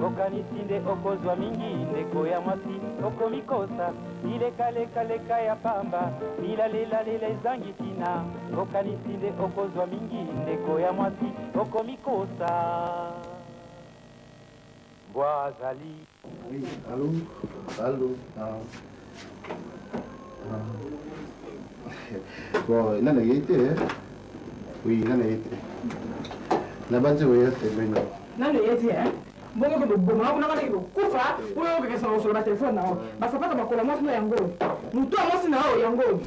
Okanisi nde okozwa mingi, ndeko ya mwasi, okomikosa. Bilekalekaleka ya pamba, bilalelalela ezangi ntina. Okanisi nde okozwa mingi, ndeko ya mwasi, okomikosa. Mbwa azali. Oui, allô? Allô? Ah. Ah. Bon, nani ayei te? Oui, nani ayei te? Nabanzi oya semaine. Nani ayei te, hein? Mbongo ke boboma kuna kana ke bokufa oyo okeke sala kosolola batelefone na yo basapata makolo mwasi na yango oyo moto ya mwasi na yo yango oyo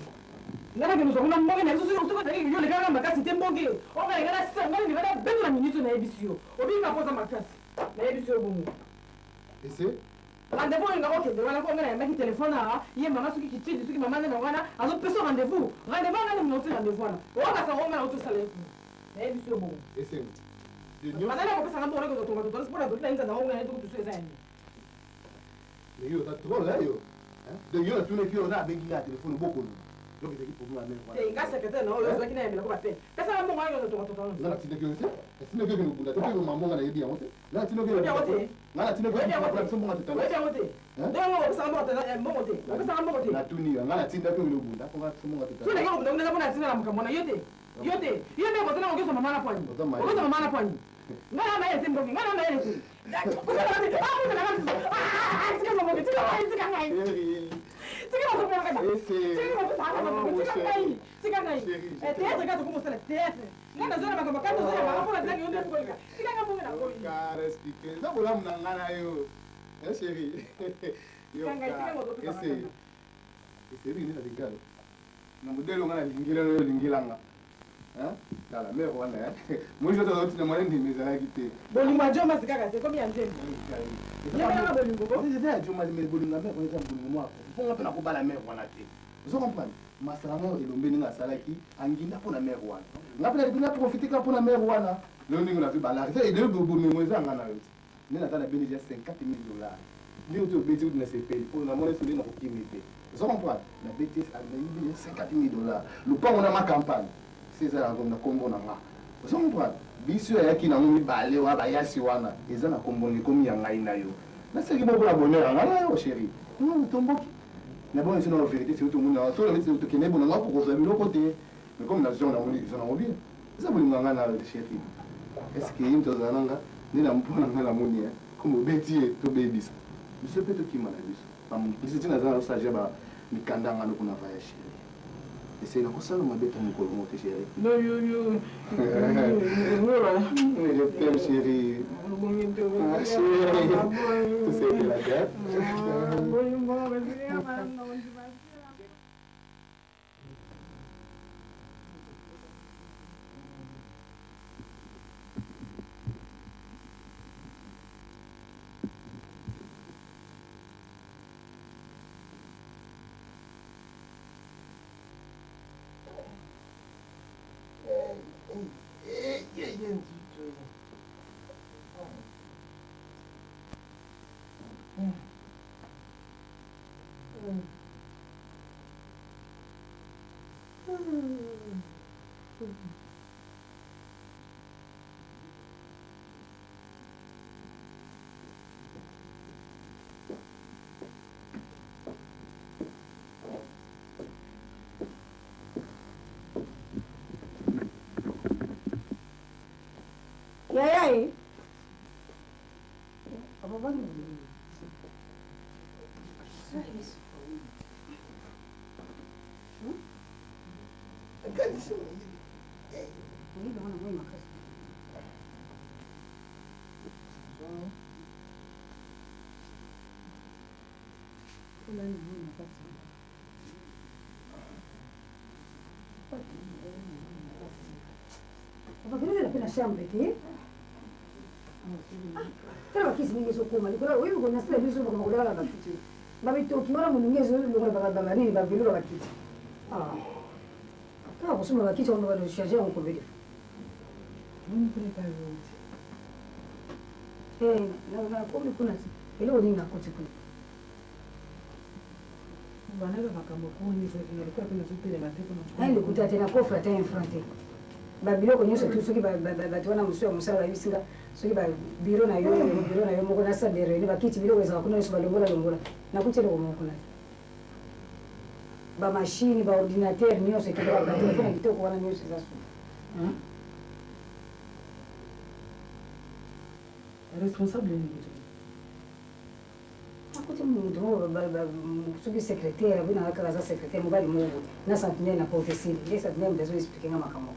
nga nakende kozwa kuna mbonge na biso soki ozalaki yo olekaka makasi te mbonge oyo nga nga nga nga nga beto na minute nayebisi yo obiki mpo oza makasi nayebisi yo bongo Ese? Rendez-vous oyo nga okende wana ko nga nayambaki telefone awa ye mama soki kitindi soki mama nani wana azopesa rendez-vous rendez-vous wana nani nauti rendez-vous wana okasa ngo nga nauti osala ye kuna nayebisi yo bongo. Esengo. Bazali akopesa nga mbongo nakozwa tonga totola mpo nazoki na inza nango nga nayebi kutu so eza ya nini. Mais yo oza trop là yo. Donc yo natunaki yo na abengi nga na telefone bokoloba. Donc ezalaki problème ya mère wana. Te nga secrétaire na oyo ozwaki na yambela ko ba peine. Pesa nga mbongo wana tonga totola. Nga natindaki yo te. Natindaki yo kende kobunda te mpe mama nga nayebi yango te. Nga natindaki yo. Oyebi yango te. Nga natindaki yo biso mbongo totala. Oyebi yango te. Ndenge ngo opesaka mbongo totala mbongo te. Opesaka mbongo te. Natuni yo nga natindaki yo kende kobunda mpo nga biso mbongo totala. So ndenge kobunda kuna eza mpo natinda na makambo na yo te. Yo te. Yo nde okozala okozwa mama na pwani. Okozwa mama na pwani. Nga na mayele te mboki. Nga na mayele te. Eza bolamu na nga na yo chéri eseri nini na lingala na modele nga nalingela yo olingela nga tala mare wana moise oyo azotinda mwana ndimi ezalaki te bolingo ya jomasi kaka te komi ya nzembo yebelaka bolingo ko eza ya jomasi mais bolingo ya mare wana eza bolingo moko mpo nga mpe nakobala mare wana te ozo comprendre masala moko elombe ndenge asalaki anginda mpo na mare wana nga mpe nalingi naprofite kaka mpo na mare wana lelo ndenge nazwi balari eza elelo bomengo eza nga na yo te nde naza na beni deja 50 000 dollars ndenge oti obeti kuti nasepeli mpo namoni soki nakokimi te. Ozo comprendre? Na beti nayibi 50 000 dollars. Lupango na ma campagne. Se eza na kombo na nga. Ozo comprendre? Biso ayaki nango mibale wana bayasi wana eza na kombo na ekomi ya ngai na yo. Naseki moko na bonheur ya ngai na yo chérie. Non tomboki. Na bongo esi na vérité c'est tout monde na so na beti tokende bona nga kokozwa biloko te. Mais comme na zone namoni eza nango bien. Eza bolingo ya ngai na yo chérie. Est-ce que ye moto azala na nga nde na mpona ngai namoni comme obeti ye tobebisa. Biso mpe tokima na biso. Biso ti naza nazo ba mikanda nga noko na vaya chérie. Ese nakosala mabe ta mokolo moko te chérie. Non yo yo. Je t'aime chérie. Ah chérie. Tosepela te. Yaya e. Papa na chambre te tala bakisi ndenge ezokoma likolo oyebi konasila biso makambo kolala bakiti babitoki wana moninga ezolongola banini bavelo ba bakiti kaka kosomba bakiti yango bacharge yango combien de fois nakomi kuna eloko nini nakoti kuna banaka makambo koni ezalaki na lokola mpe nazotelema te mpona lokuta te na kofre ata un franc te babiloko nyonso tu soki bato wana mosusu ya mosala bayebisi nga Soki ba bureau na yo, bureau na yo moko na salle de réunion, bakiti biloko ezalaka kuna nyonso balongola longola. Nakuti eloko moko kuna te. Ba machine, ba ordinateur nyonso ekende ba telefone ya kitoko wana nyonso eza suka. Responsable nini kutu? Nakuti moto moko soki secrétaire aboyi nanga kaka aza secrétaire mobali moko boye na sentinelle na porte esili nde sentinelle moto azo explique nga makambo.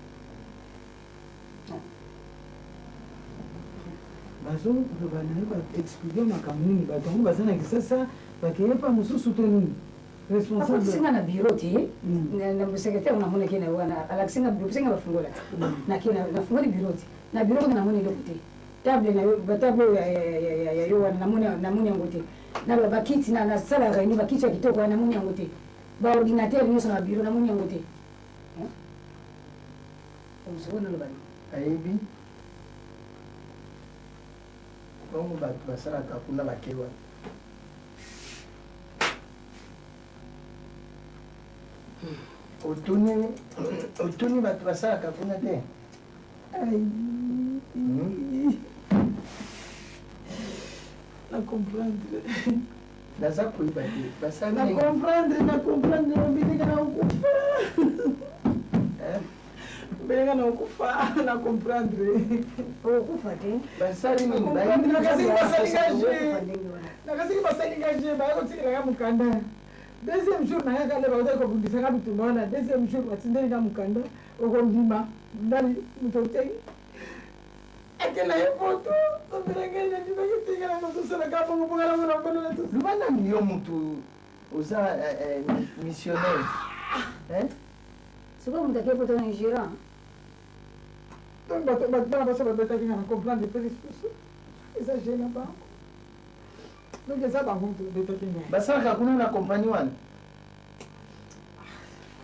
Bazoloba na yo ba explique makambo nini? Bato yango baza na Kisasa bakeye pa mosusu to nini? Responsable Akotisi nga na bureau te, na secrétaire namonaki na wana alakisi nga bureau, nga bafungola te. Nake nafungoli bureau te, na bureau kuna namoni eloko te. Table na yo, ba table oyo ya yo wana namoni namoni yango te. Na ba kiti na salle ya réunion, ba kiti ya kitoko wana namoni yango te. Ba ordinateur nyonso na bureau namoni yango te. Sikoyo naloba nini? Ayebi bongo bato basalaka kuna bakei wapi? Otuni otuni bato basalaka kuna te? Na comprendre. Naza koyeba te basali Na comprendre, na comprendre, ombeleka na okufa. Ombeleka na okufa, na comprendre. Okokufa te. Basali nini? Nakasiki basali nga je. Nakasiki basali nga je, baya kotikela nga mokanda. Deuxième jour nayaka nde bakotaki kobundisa nga bitumba wana. Deuxième jour batindeli nga mokanda, okondima ndani moto oteki akela ye poto nzambe na ngai nandimaki tingala nazosalaka bongo mpo nga namona mbona na Loba nanu yo mutu oza missionnaire hein? Sikoyo moto ake poto na gérant. Donc bato bana basi babetaki nga na comprendre mpe lisusu eza je na bango, donc eza bango moto babetaki ngai. Basalaka kuna na compagnie wana.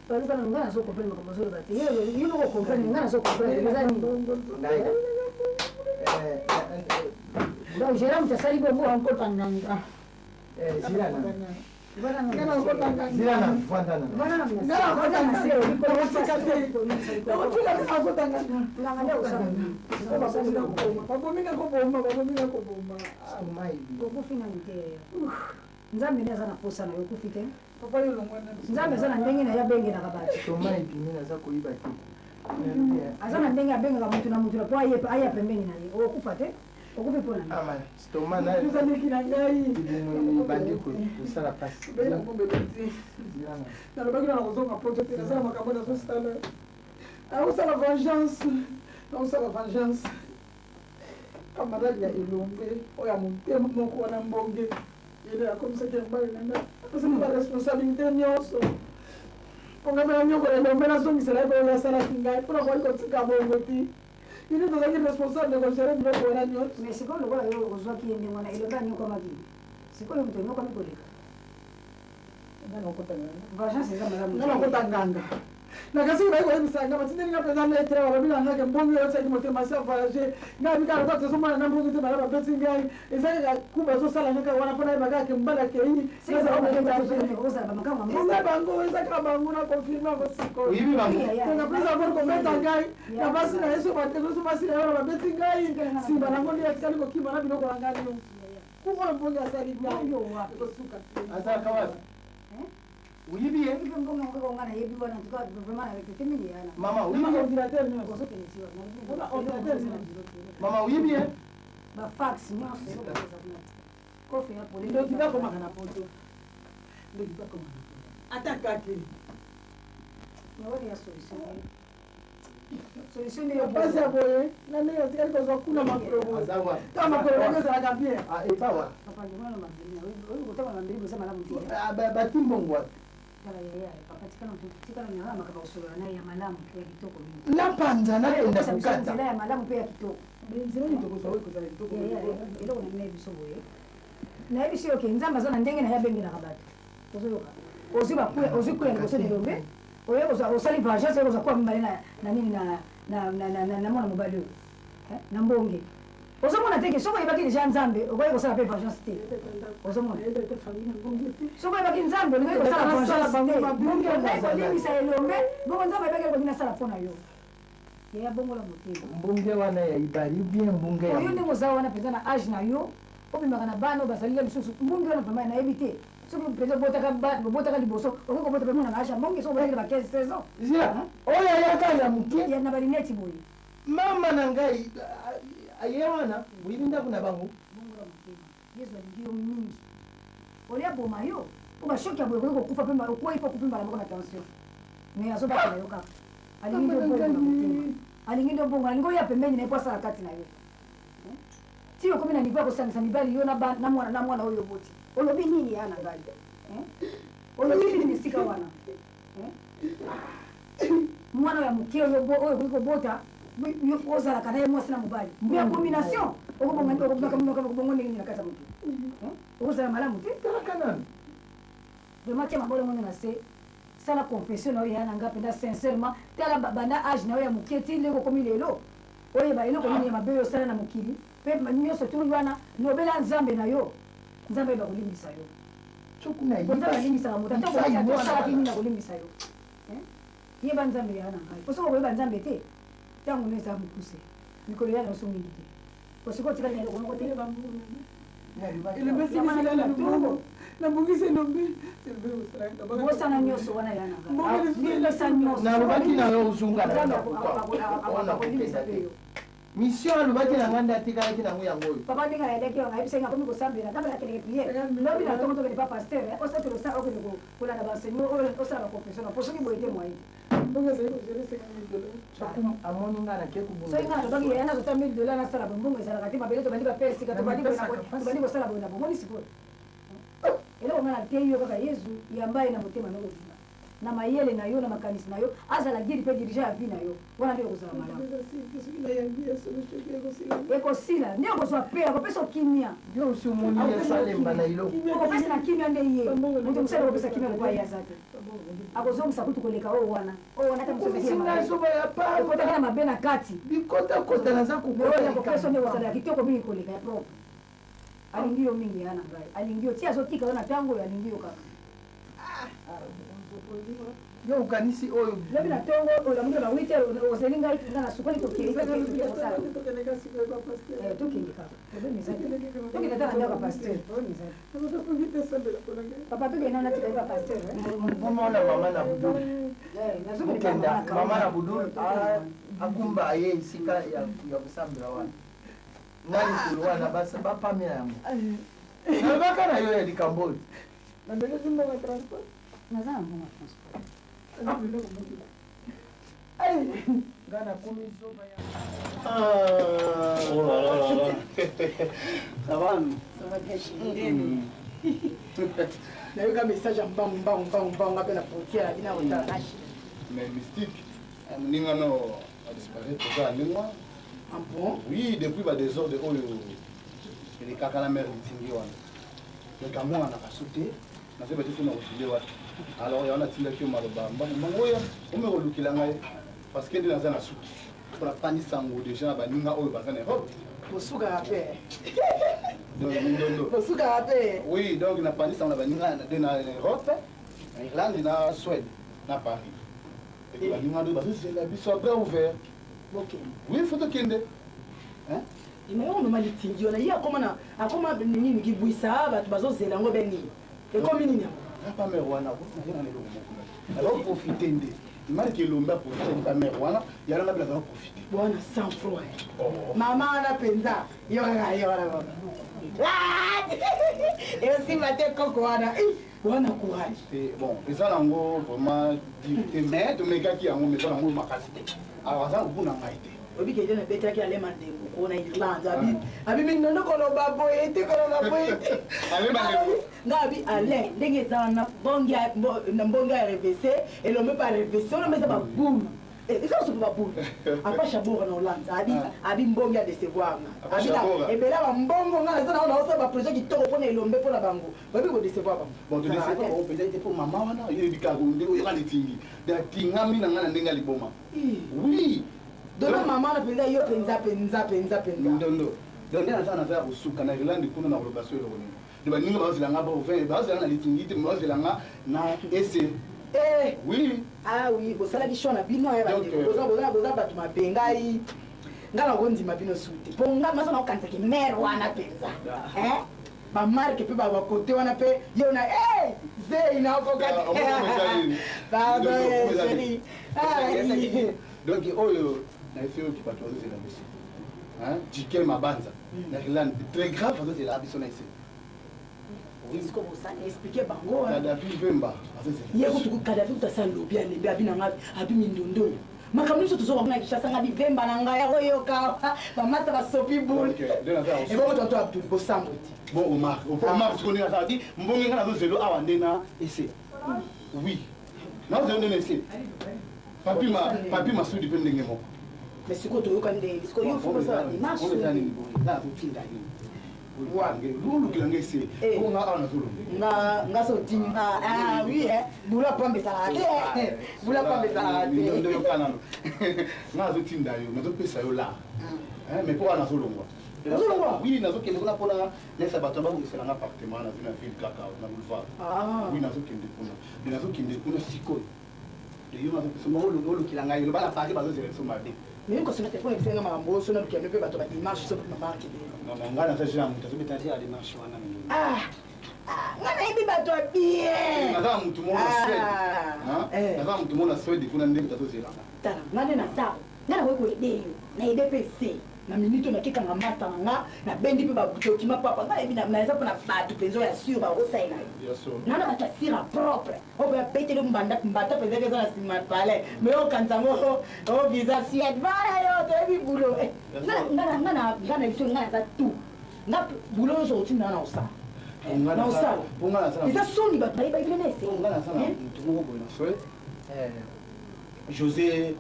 Baluka na ngai nazo comprendre makambo azoloba te. Yo moko comprendre, ngai nazo comprendre eza nini? Donc gérant moto asali bongo. Nakota nganga. Zilana. Zilana, vanda na. Babominga koboma, babominga koboma. Okufi nani te. Nzambe nde aza na posa na yo, okufi te. Papa yo longwa na Nzambe aza na ndenge na ye abengelaka bato. Toma ebimi naza koyeba te. Aza na ndenge abengaka mutu na mutu na po aye aya pembeni na ye. Okokufa te. Okufi mpo na nini? Ama stoma na ozaleki na ngai. Libumu ebandi kosala pasi. Bela kombela te. Nalobaki na nakozonga poto te, nasala makambo nazosala. Nakosala vengeance. Nakosala vengeance. Camarade ya elombe oyo ya motema moko wana mbonge yele akomisaki mobali na ngai apesaki ba responsabilité nyonso mpo ngai mpe nanyokola elombe nazongisela ye oyo asalaki ngai mpo nakoki kotika bongo te. Ye nde tozalaki responsable kogere biloko wana nyonso. Mais sikoyo lokola yo ozwaki ye ndenge wana, elombe anyokwamaki, sikoyo moto onyokwami koleka. Vengeance eza malamu. Nga nakota nganga. Nakasiki bayi koyebisa nga, batindeli nga mpenza lettre, balobi na nga ke mbongo oyo otiaki motema si avoyage. Ngai abi kaka lokola tozomona na mbongo te, bala babeti ngai eza kaka ku bazosala nga kaka wana mpo nayeba kaka ke mobali akei. Nazala kodégager. Ozala bamakambo ya eza bango, eza kaka bango, na confirme yango sikoyo. Oyebi bango. Donc après avoir kobeta ngai na basi na ye, so bandeko so basi na ye wana babeti ngai, nsima nango nde atikali kokima na biloko na ngai nyonso. Ku oyo mbongo asali ngai ekosuka te. Azalaka wapi? Oyebi ye? Mpe mbongo yango kaka nga nayebi wana, en tout cas vraiment na regrette mingi yana. Mama na oyebi ye? baordinateur nyonso. Ozokende ti wapi? Na baordinateur nyonso. Mama oyebi ye? Bafax nyonso eloko eza kuna. Kofi ya pole. Ndoki bakomaka na poto, ndoki bakomaka na poto ata kake. Wana ya solution te. Solution nde yo pasi ya boye na ndenge atikali kozwa kuna makolo boye. Aza wapi? Ta makolo bango ezalaka bien. Ah, epa wapi? Papa ndimona mambeli na oyo kotanga mambeli boza malamu te. Ah, bati mbongo wapi? Tala yaya, papa tikala tikala na makambo kosolola na ye ya malamu mpe ya kitoko mingi. Napanza nakenda Opesa biso kokata. nzela ya malamu mpe ya kitoko. Nzela nini tokozwa oyo ekozala kitoko? Yaya, eloko na ngai biso boye. Nayebi so yoke Nzambe aza na ndenge na ye abengelaka bato. Ozoyoka. Ozwi bakuya, ozwi kuya liboso elombe. Oye kozwa osali vengeance, oye kozwa kuya mibale na na nini na na na na na, na mwana mobali oyo. Eh, na mbonge. Ozomona te ke soki oyebaki deja Nzambe, okoki kosala mpe vengeance te. Ozomona. Soki oyebaki Nzambe, olingaki kosala vengeance te. Olingaki kolimbisa elombe, bongo Nzambe ayebaki eloko nini asala mpo na yo. Yaya, bongola motema. Mbonge wana ya ibali bien mbonge ya Oyo ndenge oza wana mpenza na age na yo, obimaka na bana oyo bazali lisusu mbonge wana, vraiment nayebi te soki mpenza obotaka liboso, okoki kobota mpe mwana na age ya mbonge, soki obotaki na ba 15 16 ans. Zia oyo ayaka ya moke. Ya na balineti boye. Mama na ngai aye wana, oyebi ndako na bango. Bongola motema, Yesu alingi yo mingi. Olia boma yo po bashoki ya boye, okoki kokufa mpe okwei mpo okufi mbala moko na tension, mais azobatela yo kaka. Alingi nde obongola motema, alingi nde obongola, alingi oya pembeni na ye po asala kati na yo. Ti okomi na niveau ya kosangisa mibali, yo na mwana oyo oboti, olobi nini ya na ngai? Olobi nini esika wana? Mwana ya moke oyo okoki kobota, ozalaka na ye mwasi na mobali, mais abomination, okobongo ndenge nini na kati ya motu? Okozala malamu te. Talaka nanu. Vraiment, tia mabolongo na se, sala confession na yo ya na nga mpenza sincèrement. Tala, banda age na yo ya moke ti ndenge okomi lelo, oyeba eloko nini ya mabe oyo osala na mokili mpe nyonso turi wana, lobela Nzambe na yo, Nzambe ayeba kolimbisa yo. Nzambe alimbisaka moto ata osalaki nini, akolimbisa yo. Yeba Nzambe ya na ngai, po soki okoyeba Nzambe te, ntango no eza mokuse, mikolo ya nyonso mingi te, po sikoyo otikali na eloko moko te. Nabongisi elombe. Bosana nyonso wana ya na ngai, limbisa nyonso. Nalobaki na yo ozonga na Nzambe wana akolimbisa kopesa mpe te. yo. Mission alobaki na ngai nde atikalaki nango yango oyo. Papa, ndenge ayelaki yo, ayebisaki akomi kosambela, ntango nakendeke prière lobi na ntongo, tokende pa pasteur, osatela osala, okende kolanda baenseignement oyo, osala baconfession, po soki boye te, moye. Soki amoni ngai nake Soki ngai nalobaki yaya nazota 1000 dollar, nasala boye, mbongo ezalaka te, mabele tobandi bapere sika, tobandi kosala boye na bomoni. Sikoyo eloko ngai nateyi yo kaka Yezu, yamba ye na motema no kobima na mayele na yo, na makanisi na yo, azala guide mpe dirigeant ya vie na yo, wana nde okozala malamu. Ekosila nde okozwa pe akopesa okimia. Yo osi omoni Yesu alemba na eloko? Okopesa na kimia nde ye moto mosusu akopesa kimia lokola ye aza te, akozongisa kutu koleka oyo wana, oyo wana ata mosusu Okomisi ngai zoba ya pamba. Ekotaka na mabe na kati. Bikotakota naza. Oyo akopesa nde kozala ya Kokola. kitoko mingi koleka ya propre. Alingi yo mingi ya na ngai, alingi yo ti azotika yo na ntango oyo, alingi yo kaka. Yo okanisi oyo. Lobi na ntongo olamuki na ba 8 heures, ozeli ngai, nga na sukali, tokei kosala, tokende kaka, problème eza te, tokende ata na ndako ya pasteur, problème eza te. Papa, tokende nano, natika ye pa pasteur. Bomona mama na Budul, bokenda mama na Budul akumba ye esika ya kosambela wana na likolo wana, bapamela yango. Nalobaka na yo ya likambo oyo. Naza na mbongo ya transport. Nga nakomi zoba ya Oh là là là là. Ça va? Ça va bien, chérie. Nayoka message ya mbangu mbangu mbangu mbangu, nga mpe na frontière abi na kotala na chéri. Mais mystique, moninga no adisparaître eza ndenge wana. Ah bon? Oui, depuis badésordre oyo elekaka na mare litingi wana, donc amonanaka so te, nazoyeba te so na kosile wapi. Alors yango natindaki yo maloba mbangu mbangu oyo ome kolukela ngai, parce que nde naza na suki mpo napandisa yango déjà na baninga oyo baza na Europe. Bosukaka mpe. Donc mindondo. Bosukaka mpe. Oui, donc napandisa yango na baninga nde na Europe, na Irlande, na Suède, na Paris, eke baninga nde bazozela biso après ouvert. Bokende. Oui, faut tokende. Hein? Yango mama litingi wana, ye akoma na akoma nini, kibwisa bato bazozela yango be nini, ekomi nini yango? Pa mare wana nayenga na eloko moko, azakoprofite nde maliki elombe aprofite pa mare wana, yalanga mpe naza koprofite. Bwana sang froid, mama wana mpenza, yo kaka ye wana mama eyosimba te, koko wana wana courage. Te, bon, eza nango vraiment dire te, mais tomekaki yango, mais eza nango makasi te, alors aza kokuna ngai te. Oyebi ke nabetaki alema ndembo ko na Irlande, abi abi mindondo koloba boye te, koloba boye te. Alema ndembo. Nga abi Alain, ndenge eza wana, na mbonge ya revese, elombe pa revese wana, eza babulu, eza kosopa babulu apa shabora na Hollande, abi abi mbonge ya décevoir nga, abi na ebele ya bambongo nga naza nango, naosala baprojet kitoko mpona elombe, mpona bango bayebi kodécevoir bango. Bon, todécevoir bango mpenza ete mpo mama wana yebi kaka nde oyaka litingi de atingami na ngai na ndenge ya liboma, oui. Dona mama wana mpenza, yo mpenza mpenza mpenza mpenza. Ndondo, donc nde naza ya kosuka na Irlande kuna, na koloba so eloko nini, de baninga bazozela nga bovin, bazozela nga na litingi te, bazozela nga na ese. Eh. Oui. Ah oui, bosalaki choix na bino ya Donc, bandeko. Boza boza boza bato mabe ngai. Ngai nakondima bino su te. Mpo ngai maso nakokanisaki mare wana mpenza. Hein? Bamarke mpe bakote wana mpe yo na eh, zei nakoka Ah, omoni eza nini? te. Pardon, Donc, eh, eza chérie. nini? Ah, Ezalaki- donc oyo na esi oyoki bato bazozela biso. Hein? Jikel Mabanza na Irlande, très grave, azozela biso na esi. Siko bosala explike bango, hein. Kadafi Vemba azozela Ye biso. kutu Kadafi kutu asala lobi, alembi, abi na ngai, abi mindondoyo, makambo nyonso tozoka na Kinshasa. Nga bivemba na ngai akoyoka bamata basopi bule. Donc, nde naza Ebongo tonto Abdul bosambo ti. Bon, Omar, Omar, sikoyo ndenge azala ti mbonge, ngai nazozelo awa nde na ese. Oui, nazozelo nde na ese. Papi ma papi Masudi mpe ndenge moko. Mais sikoyo toyoka ndenge sikoyo yo fo osala dimanche. Eza nini boye? Nga nazotinda yo olukela nga ese Eh. po nga awa nazolonga. Nga nga so otini nga, ah oui, eh, bula pambe ezalaka te, bula pambe ezalaka te. Nde yoka nano, nga nazotinda yo, nazopesa yo lar, mais mpo wana nazolongwa. Ozolongwa? Oui, nazokende kuna mpona nesa bato babongisela nga appartement nazwi na ville kaka na boulevard. Ah. Oui, nazokende kuna, mais nazokende kuna sikoyo de yo nazopesa olukela ngai, loba na Paris bazozela biso mabe. Mais yo kosona telefone ebisenga makambo oyo, sona lukela mpe bato badimanche so mpe mamarke te. Ngai naza jeu ya moto azobeta te ya démarche wana. Ah, ah, nga nayebi bato ya bien. Naza na motu moko na Suède. Ah, Hein? eh. Naza na motu moko na Suède kuna ndenge azozelanga. Tala, nga nde naza, nga nakoki koyede yo, nayede mpe se na minute oyo nakekanga masta na nga, nabendi mpe badokima papa. Nga nayebi naza mpo na bato mpenza oyo ya sur bakosalela yo. Ya solo. Nana bato ya sira propre oyo mpe babeteli mbanda mbata mpenza eke eza na nsima palais, mais okanisa yango o visa Suède bana yo toyebi bulo. Eh, nga na biso, nga naza tout, nga bulo nyonso otinda nga na kosala, na kosala. Mpo nga naza na Eza soni, bato bayebaki bino na ese. Mpo nga naza na motu moko boye na Suède, José,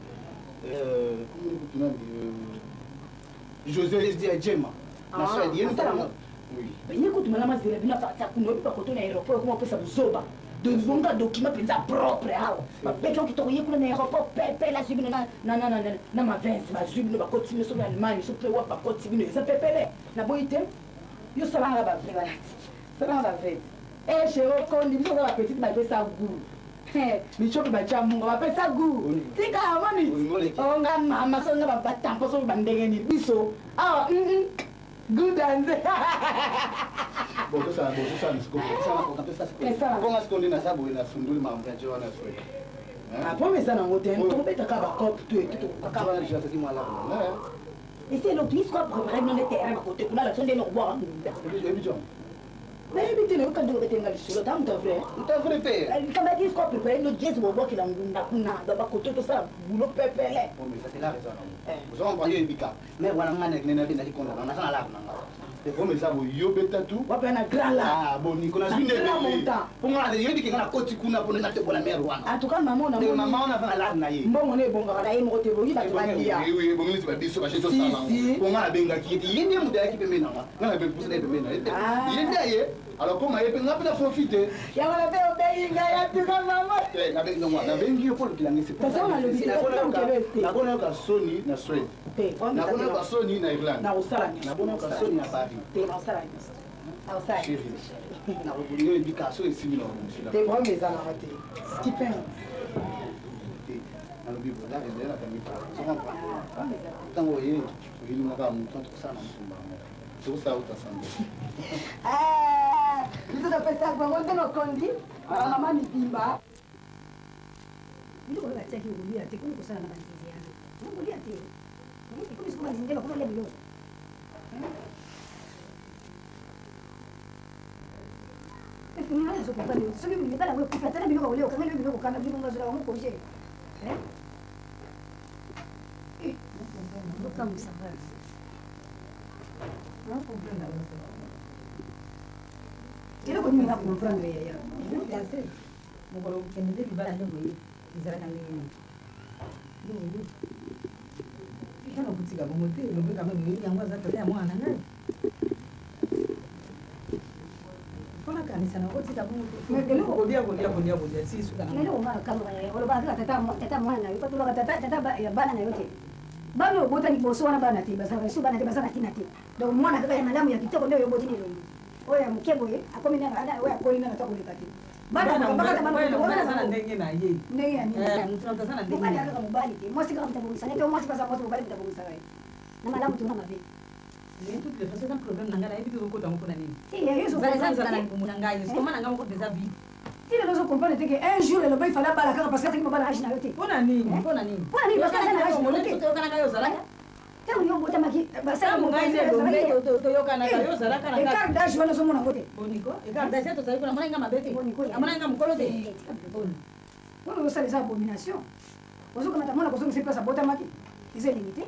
comment kutu nani, José Jema na Ah, Suède, ye asala yango. Oui. Ye kutu malamu azela bino apartir kuna, oyebi bakoto na aéroport ekoma opesa bozoba devonga document mpenza propre awa babeti yo kitoko. Ye kuna na aéroport pepele azwi bino na mavince, bazwi bino, bakoti bino soki na Allemagne, soki mpe wapi, bakoti bino, eza pepele. Naboyi te, yo salanga bavrai wana ti salanga bavrai. E chéri, okondi biso oza bapetite, bapesa goût, michopi batya munga, bapesa goût. Tika amoni onga mama so nga batampo soki bandenge nini biso awa good danse. Bon, tosala, bon, tosala sikoyo, Esala. mpo nga sikoyo nde naza boye, nasundoli makambo ya je wana ya Suède. Apome eza nango te, tokobetaka bacope to etu. Je wana déjà azalaki mwa lar na nga. Esi eloko isiko aprépare bino nde terrain bakote kuna laso nde nokobwaka ngunda. Oyebi John? Nayebi te, nayoka nde obetenga lisolo ta moto vrai. Moto vrai te. Likambo yaki isiko aprépare no jesi bobwakela ngunda kuna bakote, tosala bulo pepele. Bon, mais eza te, lar eza nango. Eh. Oza comprendre, yo oyebika mare wana, nga nabendaki konda nanga, naza na lar nanga. Bon, eza boye, yo beta tu. Wape na grand la. Ah bon, Nico, nazwi nde Na grand ebele. montant. Mpo nga yoyebi ke nga nakoti kuna mpo natobola mare wana. En tout cas mama Ndenge ona mama wana aza na lar na ye. Mbongo ne ebongaka na ye moko te, boyi bato balia. Ebongi neti babiso bashe Si, tosala si. yango. Mpo nga nabengaki ye te, ye nde moto ayaki pembeni nanga, nga nabepusa na ye pembeni na ye te. Ah. Ye nde aye, alors comme aye mpe, nga mpe na profite. Yango na mpe obengi ngai atuka mama. Nabengi yo mpo olukela ngai. Parce que nalobi te, olukela te. Nakonayoka soni na Suède, Te, nakonayoka soni na Irlande, nakosala nyonso. nakonayoka soni na Paris. Te, nakosala nyonso, nakosala. Chéri, nakokolinga, oyebika so esimi na kobongisela. Te, problème ezalaka te, stipend. Te, nalobi bola ezali nakangi pa ntango oye oyelingaka motu, tokosala na motumba yango, tokosala uta sambo. Biso topesa bango nde mokonzi bamama mibimba. Biloko oyo batiaki okolia te, komi kosala na banzinzi yango okolia te, ekomi siko banzinzi bakomalia biloko. Soki mibala yango ekufi, ata na biloko kolia, okangeli biloko kanda, biloko ngazolaka yango koje okamwisa ngai. Eloko nini nga comprendre, yaya? Mokolo okende nde libala nde boye ezalaka ndenge nini? Nde boye kana kotika bongo te, elobi quand même oyebi yango, aza tata ya mwana na ngai, mpona kanisa na kotika bongo te. Eloko kolia kolia kolia kolia ti suka na. Eloko nga kamaka, yaya, olobaka kaka tata tata mwana na yo, patolaka tata tata ya bana na yo te. Bana oyo obota liboso wana, bana te bazalaka lisusu, bana te baza na ntina te. Donc mwana kaka ya malamu ya kitoko nde oyo oboti na elongi, oyo ya moke boye akomi nano, oyo akoli nano ata koleka te. Bana bakata bana Mobali aza na ndenge na ye. Ndenge ya nini? Eh, moto na moto aza na ndenge Mobali na ye. kaka mobali te, mwasi kaka moto abongisaka ye te, mwasi baza mwasi, mobali moto abongisaka ye na malamu to na mabe. Mais toutes les façons, eza problème na ngai, nayebi te ozokota yango mpona nini. Te, ya yo Eza eza na te. libumu na ngai, estomac na ngai moko eza vide. Ti lelo ozocomprendre te ke un jour eloba ifale abala kaka parce que ataki mobala age na yo te. Mpona nini? Mpona nini? Mpona nini? Parce que aza na age na yo te. Toyokanaka yo ozalaka? Ntango yo obotamaki Ntango ngai nde elombe toyokanaka yo ozalaka na écart d'âge wana ozomona yango te. Boniko, écart d'âge tozali kuna, amonaki nga mabe te, amonaki nga mokolo te. Wana ozosala eza abomination, ozokamata mwana kozongisa place abotamaki, eza elingi te.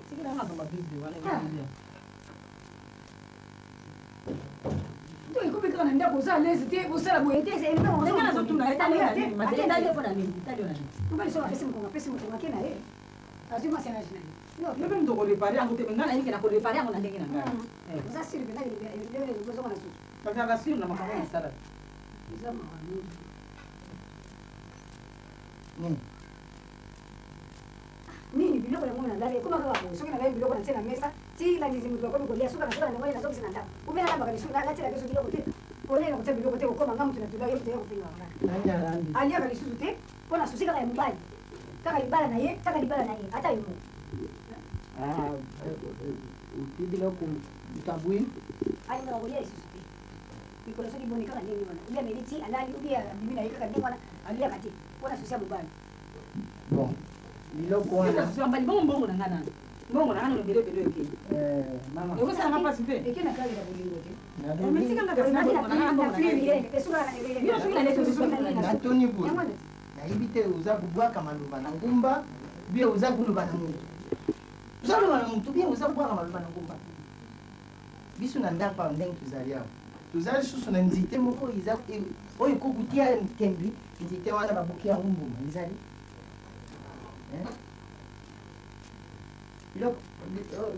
Donc ekomi kaka na ndako oza à l'aise te, osala boye te. Ndenge nazotuna, etali yo na nini? Maze, etali yo mpona nini? Etali yo na nini? Mobali soki apesi mokongo, apesi mokongo, ake na ye, azwi mwasi na age na ye. Yo mpe moto okorepare yango te, me ngai nayebi ke nakorepare yango na ndenge na ngai. Oza sûr mpenza ozonga na susu? Bazalaka sûr na makambo nasala. Eza mawa mingi. Nini? Nini? Biloko yango nalali ekoma kaka boye. Soki nalali, biloko natie na mesa ti bandisi moto bakomi kolia. Suka na suka na ndenge nazongisa na ndako ube nalambaka lisusu, natiela biso biloko te, kolia na kotia biloko te, kokoma nga moto na tula ye, moto ya kofingaka Nani alambi? Aliaka lisusu te mpo na souci kaka ya mobali, kaka libala na ye, kaka libala na ye, ata yo moko. Ah, oti biloko tabwi. Alingaka kolia lisusu te. Mikolo soki boni kaka ndenge wana, obi ameli ti alali, obi abimi na ye kaka ndenge wana, aliaka te mpo na souci ya mobali. Bon, biloko wana. Mbali bongo, mbongo na ngai nani? Mbongo na ngai nano ebele ebele ekei. Mama. Ekosalanga mpasi te. Eke na kali ya bolingo te. Natoni boye, nayebi te oza kobwaka maloba na ngumba bien, oza koloba na motu, oza koloba na motu bien, oza kobwaka maloba na ngumba. Biso na ndako awa, ndenge tozali awa, toza lisusu na nzete moko eza oyo ekokutia tembi. Nzete wana babuki yango, mbuma ezali. Biloko,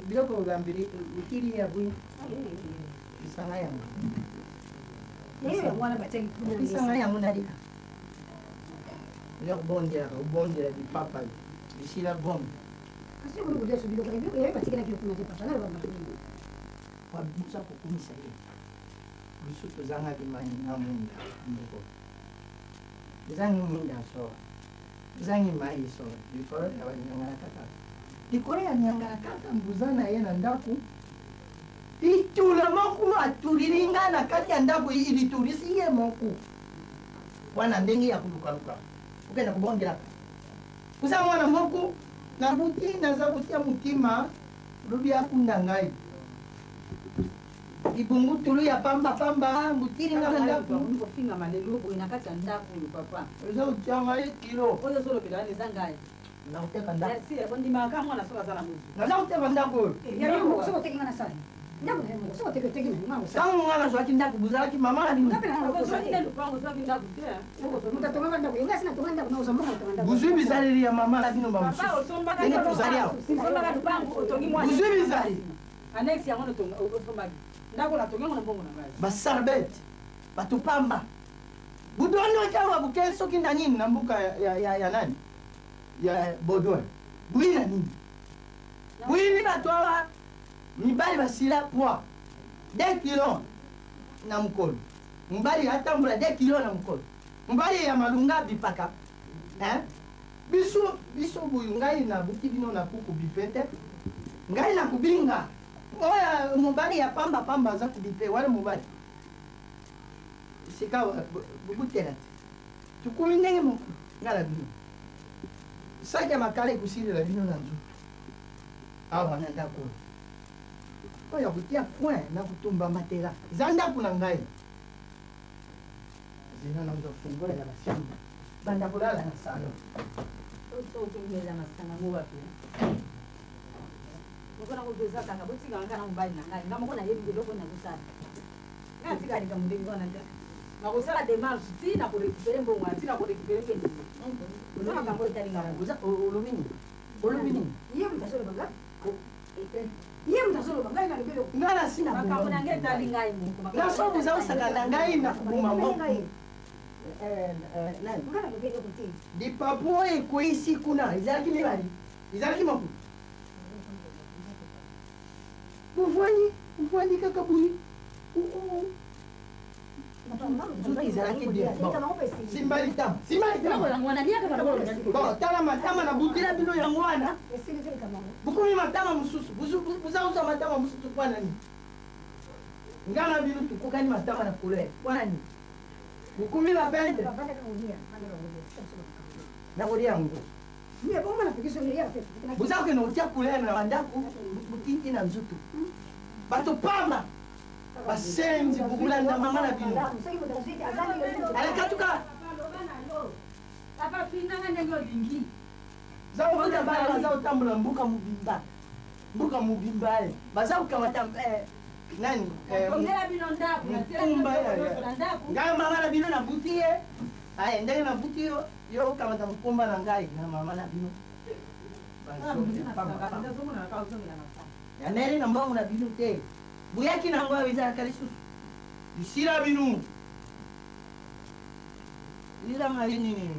biloko olambeli otili ya bwi, bisanga yango. Yango wana batiaki. Bisanga yango nalika. Oza kobondelaka, obondela lipapa lisila gome. Kasi okoki kolia so biloko yayo batikelaki yo kuna te, papa. Naloba makambo. Wabusa kokumisa ye. Biso tozangaki mai na mwinda. Ndeko, tozangi mwinda solo, tozangi mai solo, likolo ya banyangala kaka, likolo ya nyangala kaka. Mbuza na ye na ndako litula moko atulili nga na kati ya ndako, ilitulisi ye moko wana. Ndenge ya kolukaluka okenda kobondelaka, oza mwana moko nabuti, naza kotia motima lobi akunda ngai libungutulu ya pambapamba mutili nga na ndako. Kofingama lelo boye na kati ya ndako oyo, papa? Eza kotia ngai kilo. Oyo ozolobela wana eza ngai. Nakoteka ndako. Merci, bondimaka mwana soki aza na mozwi. Naza koteka ndako oyo. Ya yo moko, soki oteki nga na sali ndako na yo moko, soki oteki, oteki na yo nga kosala. Ntango nga nazwaki ndako, bozalaki mama na bino. Nga mpe na Ozwaki nde lupango, ozwaki ndako te. Moto atongaka ndako ye, nga si natonga ndako, nakozwa mbongo natonga ndako. Bozwi bizaleli ya mama na bino. Papa, Bamosusu osombaka ndenge tozali awa. Osombaka lupango, otongi mwana. Bozwi bizali. Annexe yango osombaki ndako, natongi yango na mbongo na ngai. Basarbete bato pamba budondo awa buke soki na nini na mboka ya nani ya Baudouin bui na nini buyini. Bato awa mibali basila poids 2 kilo na mokolo. Mobali atambola 2 kilo na mokolo, mobali ya malunga abipaka. Hein? Biso biso boye, ngai nabuki bino na kuku bipe te, ngai nakobinga oyo mobali ya pamba pamba aza kobipe wana. Mobali sika bokutela te, tukumi ndenge moko ngai na bino. Saki ya makala ekosilela bino na nzoto awa na ndako oyo, oyo ya kotia foin na kotumba matela. Eza ndako na ngai. Zela nazwa fungola ya bachambre, banda kolala na salon. Ozomela masanga ngo wapi? Moko nango mpe eza kaka botikaka kaka na mobali na ngai. Nga moko nayebi eloko nazosala. Nga atika likambo ndenge wana te. Nakosala démarche ti na korécupérer mbongo wana, ti na korécupérer mpe ndenge oza makambo etalinga. Olobi nini? Olobi nini? Ye moto azoloba nga, ye moto azoloba, ngai nalobi eloko? Nga nasi na Makambo na ngai etali ngai moko. Nga so boza kosaka na ngai na koboma moko nani? Nga nalobi eloko te. Lipapu oyo ekweyisi kuna ezalaki mibali, ezalaki moko. Bovwani, bovwani kaka boye. Papa. Nzoto ezalaki bien. Bon, simba litama, simba litama. Bon, tala matama nabutela bino yango wana. Bokomi matama mosusu, boza kozwa matama mosusu mpo na nini? Nga na bino tokokani matama na couleur mpo na nini? Bokomi ba peintre. Nakolia yango. Boza kokende kotia couleur na bandako, botinti na nzoto. Bato pamba. Basenzi bokolanda mama na bino. Ale katuka. Papa finganga ndenge olingi. Za kokuta bana baza kotambola mboka mobimba. Mboka mobimba eh. Baza kokamata eh, nani? Eh, Tongela bino ndako, natiela bino mokumba biloko nyonso na ndako. Ngai mama na bino nabuti ye. Aye ndenge nabuti yo, yo okamata mokumba na ngai na mama na bino. Bazoba pamba pamba. Ya nere na mbongo na bino te. Boyaki na yango awa ezalaka lisusu. Bisila bino. Lilanga ye nini?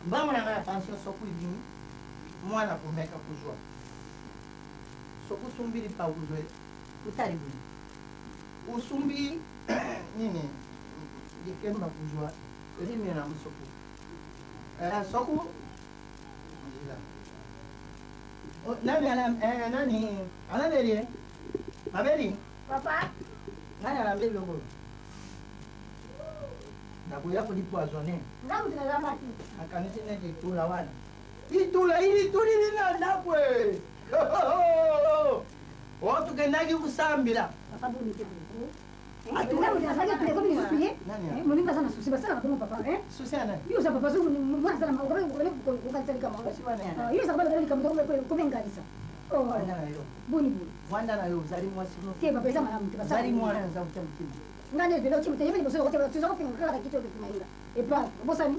Mbongo na ngai ya pension soki ebimi, mwana akomeka kozwa. Soki osombi lipa kozwa otali boye. Osombi nini? Likemba kozwa rime na mosoko. Eh, soko nzela. Oh, nani ala eh, nani alambeli eh? Mabeli? Papa. Nani alambeli biloko? Nakoya kolipoisonne. Nga mutu nalambaki. Akanisi neti etula wana. Itula ilitulili na ndako e. Oh, tukendaki kusambila. Papa boni te boye. Nga mutu nazalaki etula ekomi lisusu ye. Moninga aza na susi basalaka bongo papa. Susi ya nani? Yo oza papa soki mwana aza na kokanisa likambo. Yo ozaka balobela likambo komi engalisa. Vanda na yo. Boni boye. Vanda na yo ozali mwasi. Te papa eza malamu te basala. Ozali mwana naza kotia motema. Nga nde lelo otie motema liboso okotia toza kofinga kaka kiti oyo totuna inga. Epa obosani.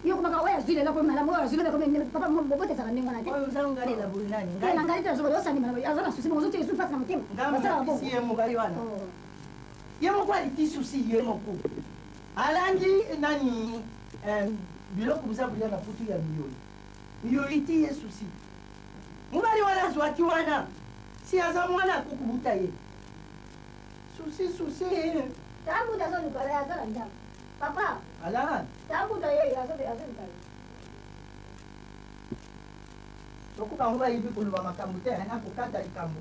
Yo komaka oyo azwi lelo akomi malamu oyo azwi lelo akomi papa bobote ezalaka ndenge wana te. Oyo oza ngalela boye nani? Te na ngai te azoba osani malamu aza na susi bongo ozotia esu mpasi na motema. Ngai Basalaka bongo. napesi ye mobali wana. Ye moko aliti susi ye moko. Alandi nani eh, biloko boza kolia na putu ya miyoli. Miyoli ti ye susi. Mobali wana azwaki wana. Si aza mwana akokubuta ye. Susi susi. Tambuta azoluka ye aza na ndako. Papa. Ala. Tambuta ye azoluka ye. Soki bango bayebi koloba makambo te, na kokata likambo,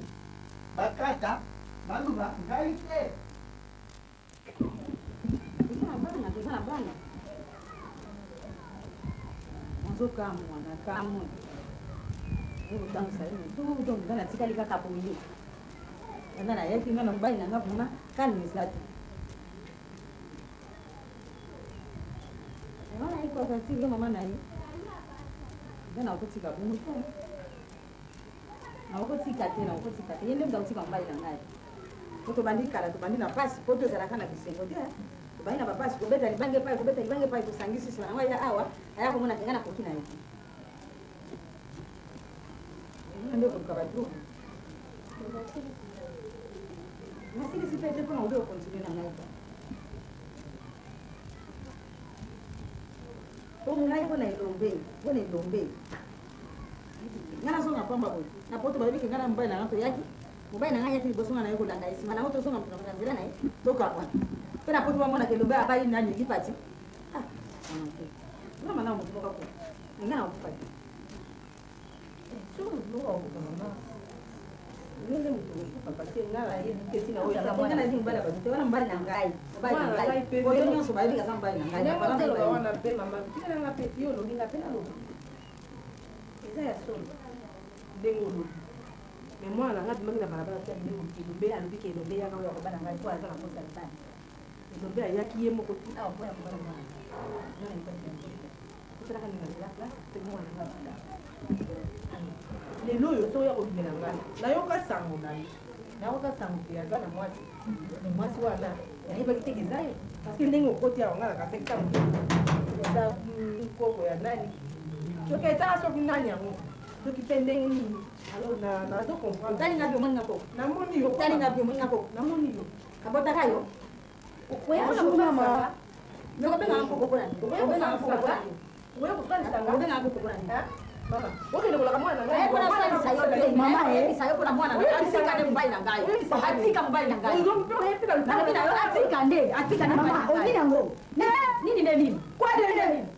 bakata, baloba ngai te. Toza na bana, toza na bana. Nazokamwa, nakamwe. Nazotangisa ye motu, donc nga natikali kaka boye. Banda nayaki nga na mobali na nga vraiment calme eza te. Mama na ye coopérative mama na ye. Nga nakotika bongo te. Nakotika te, nakotika te. Ye nde moto akotika mobali na ngai. Po tobandi kala, tobandi na pasi, po tozalaka na bisengo te. Tobandi na bapasi, kobeta libanga epai, kobeta libanga epai, tosangisi nsima nango aya awa, aya komona te nga nakoki na ye te. Nga nde koluka ba trouble. Nasilisi pe te mpo na obe okontinue na ngai te. Po ngai mpo na elombe, mpo na elombe. Nga nazonga pamba boye. Na poto balobi ke nga na mobali na nga toyaki. Mobali na ngai ayaki liboso nga naye kolanda ye nsima nango tozonga moto na moto na nzela na ye tokabwana. Mpe na poto bamonaka elombe abali nani lipati. Ah, nga mana moto moko ako. Nga na okufa te. Soki moto moko akokufa mama. Yo nde moto okokufa parce que nga nayebi te ntina oyo eza. Nga nayebi mobali ya bato te wana mobali na ngai. Mobali na ngai. Oyo nyonso bayebi aza mobali na ngai. Ndenge ozoloba wana mpe mama, tikala nga mpe yo olobi nga mpe naloba. Eza ya solo ndenge olobi. Mais mwana na ngai abimaki na balabala te abimi elombe alobi ke elombe yaka oyo akobala ngai mpo aza na posa ya libala. Elombe ayaki ye moko ti awa mpo ya kobala mwana. Nga nayebaki yango te. Osalaka nini na nzela place te mwana na ngai abala. Lelo oyo soki oya kobimela ngai nayoka sango na ye. Nayoka sango ke aza na mwasi. Mais mwasi wana nayebaki te ke eza ye. Parce que ndenge okoti awa ngai nakasaki ntango eza nkoko ya nani. Soki etala soki nani yango. Soki mpe ndenge nini. Alors nazo comprendre. Otali nga bi omoni nga koko. Namoni yo. Otali nga bi omoni nga koko. Namoni yo. Abotaka yo. Okoya Bonjour mama. Mais okobenga nga koko mpona nini? Okoya Okobenga nga koko mpona kofandisa nini? Okoya kofandisa nga. Okobenga nga koko mpona nini? Okende kolaka mwana na ngai. Mpona osalisa yo te. Mama, eh. Oyebisa yo mpona mwana na ngai. Atika nde mobali na ngai. Atika mobali na ngai. Nalobi na yo atika nde. Atika nde mobali Mama, na ngai. onini yango. Nini nde nini? Kwade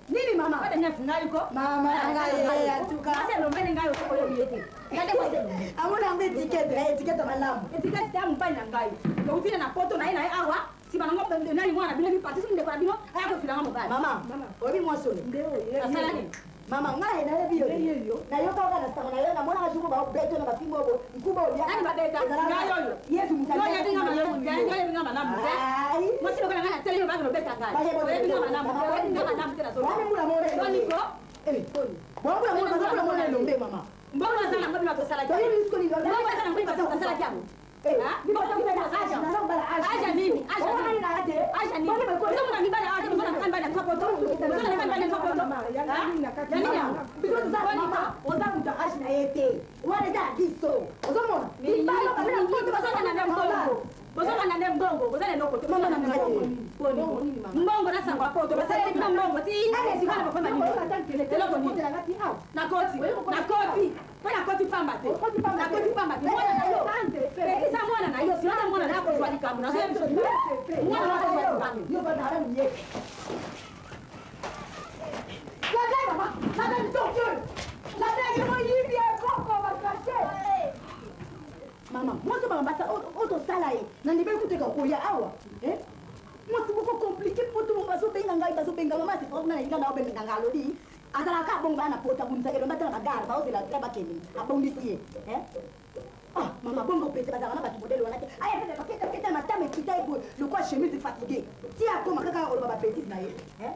nini mama? Kwade nini ngai ko? Mama na ngai eh, atuka. Mwasi elombeli ngai oyobi ye te. Ngai nde mwasi elombe. Amona yango etikete, na etikete malamu. Etikati te ya mobali na ngai. Tokutina na poto na ye na ye awa. Nsima nango nani mwana bino mipati soki ndeko na bino aya kofilanga mobali. Mama, oyebi mwasi oyo? Asala nini? Mama, ngai nayebi yo te. Nayokaka na sango na yo, namonaka jour baobeto na bafimbo oyo, nkuba olia. Nani babeta? Ngai oyo. Yesu moto Yo oyebi nga malamu te. Yo oyebi nga malamu te. Ai. Mwasi lokola ngai natelemi obaki lobeta ngai. Oyebi nga malamu te. Oyebi nga malamu te nazo. Wani mbula mona Yo Niko. Eh, bwambula mona, bazambula mona elombe mama. Mbongo aza nango bino tosalaki. Toyebi biso nini? Mbongo aza nango bino tosalaki yango. Eh, Ah, mbongo bino tosalaki yango. naza kobala age. Age ya nini? Age ya Omona nini? nini na te? Age ya nini? Ozomona mibali awa te, ozomona mibali ya poto. Ozomona mibali ya poto. Ah? Ya nini yango? Biso toza mama, oza moto ya age na ye te. Wana eza ya biso. Ozomona? Mibali baza na poto, baza Bozolanda nde mbongo. Bozolanda nde mbongo. Boza na eloko te. Mama Bozolanda na nde ngai. mbongo. Mbongo na sango ya poto. Basaleli bino mbongo ti sikoyo na bakoma nini? Eloko nini? Nakoti. Nakoti. Mpo nakoti pamba te. Nakoti pamba te. Mwana na yo. Pekisa mwana na yo. Sino na mwana na yo akozwa likambo. Nazoyebi biso. Mwana na yo akozwa likambo. Yo bana na miye. La vieille maman, la vieille torture. La vieille moyibi ekoko bakashe. Mama, mwasi mama basa otosala ye. Na ndibeli kuteka koya awa. Eh? Mwasi moko compliqué po tout bazobenga ngai bazobenga mama c'est pas na inga na obenga ngai alobi. Azalaka bongo bana pota bunza elomba tala bagare baozela tra bakende. Abongisi ye. Eh? Ah, mama bongo pete bazalaka na bato modele wana te. Aya pete baketa keta matama ekita ye boye lokola chemise fatigué. Ti akoma kaka oloba ba bêtise na ye. Eh?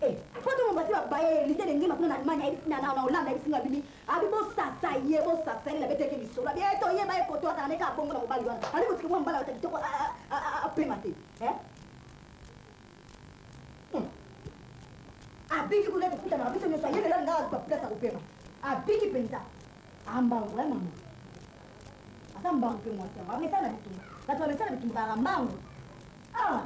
Eh, po to mobasi babaye lide ndenge makuna na Allemagne ayebisi na na Hollande ayebisi nga bimi abi bosasa ye bosasa ye na beteke lisolo abi eh, toyeba ye koto azala neka abongo na mobali wana ali kotika mwa mobali ata kitoko apema te eh? Abiki kuna tokutanaka biso nyonso ayelela nga azwa place ya kopema abiki mpenza ambango ya mama aza mbangu mpe mwasi yango amesana na bitumba bato bamesana bitumba kaka mbangu ah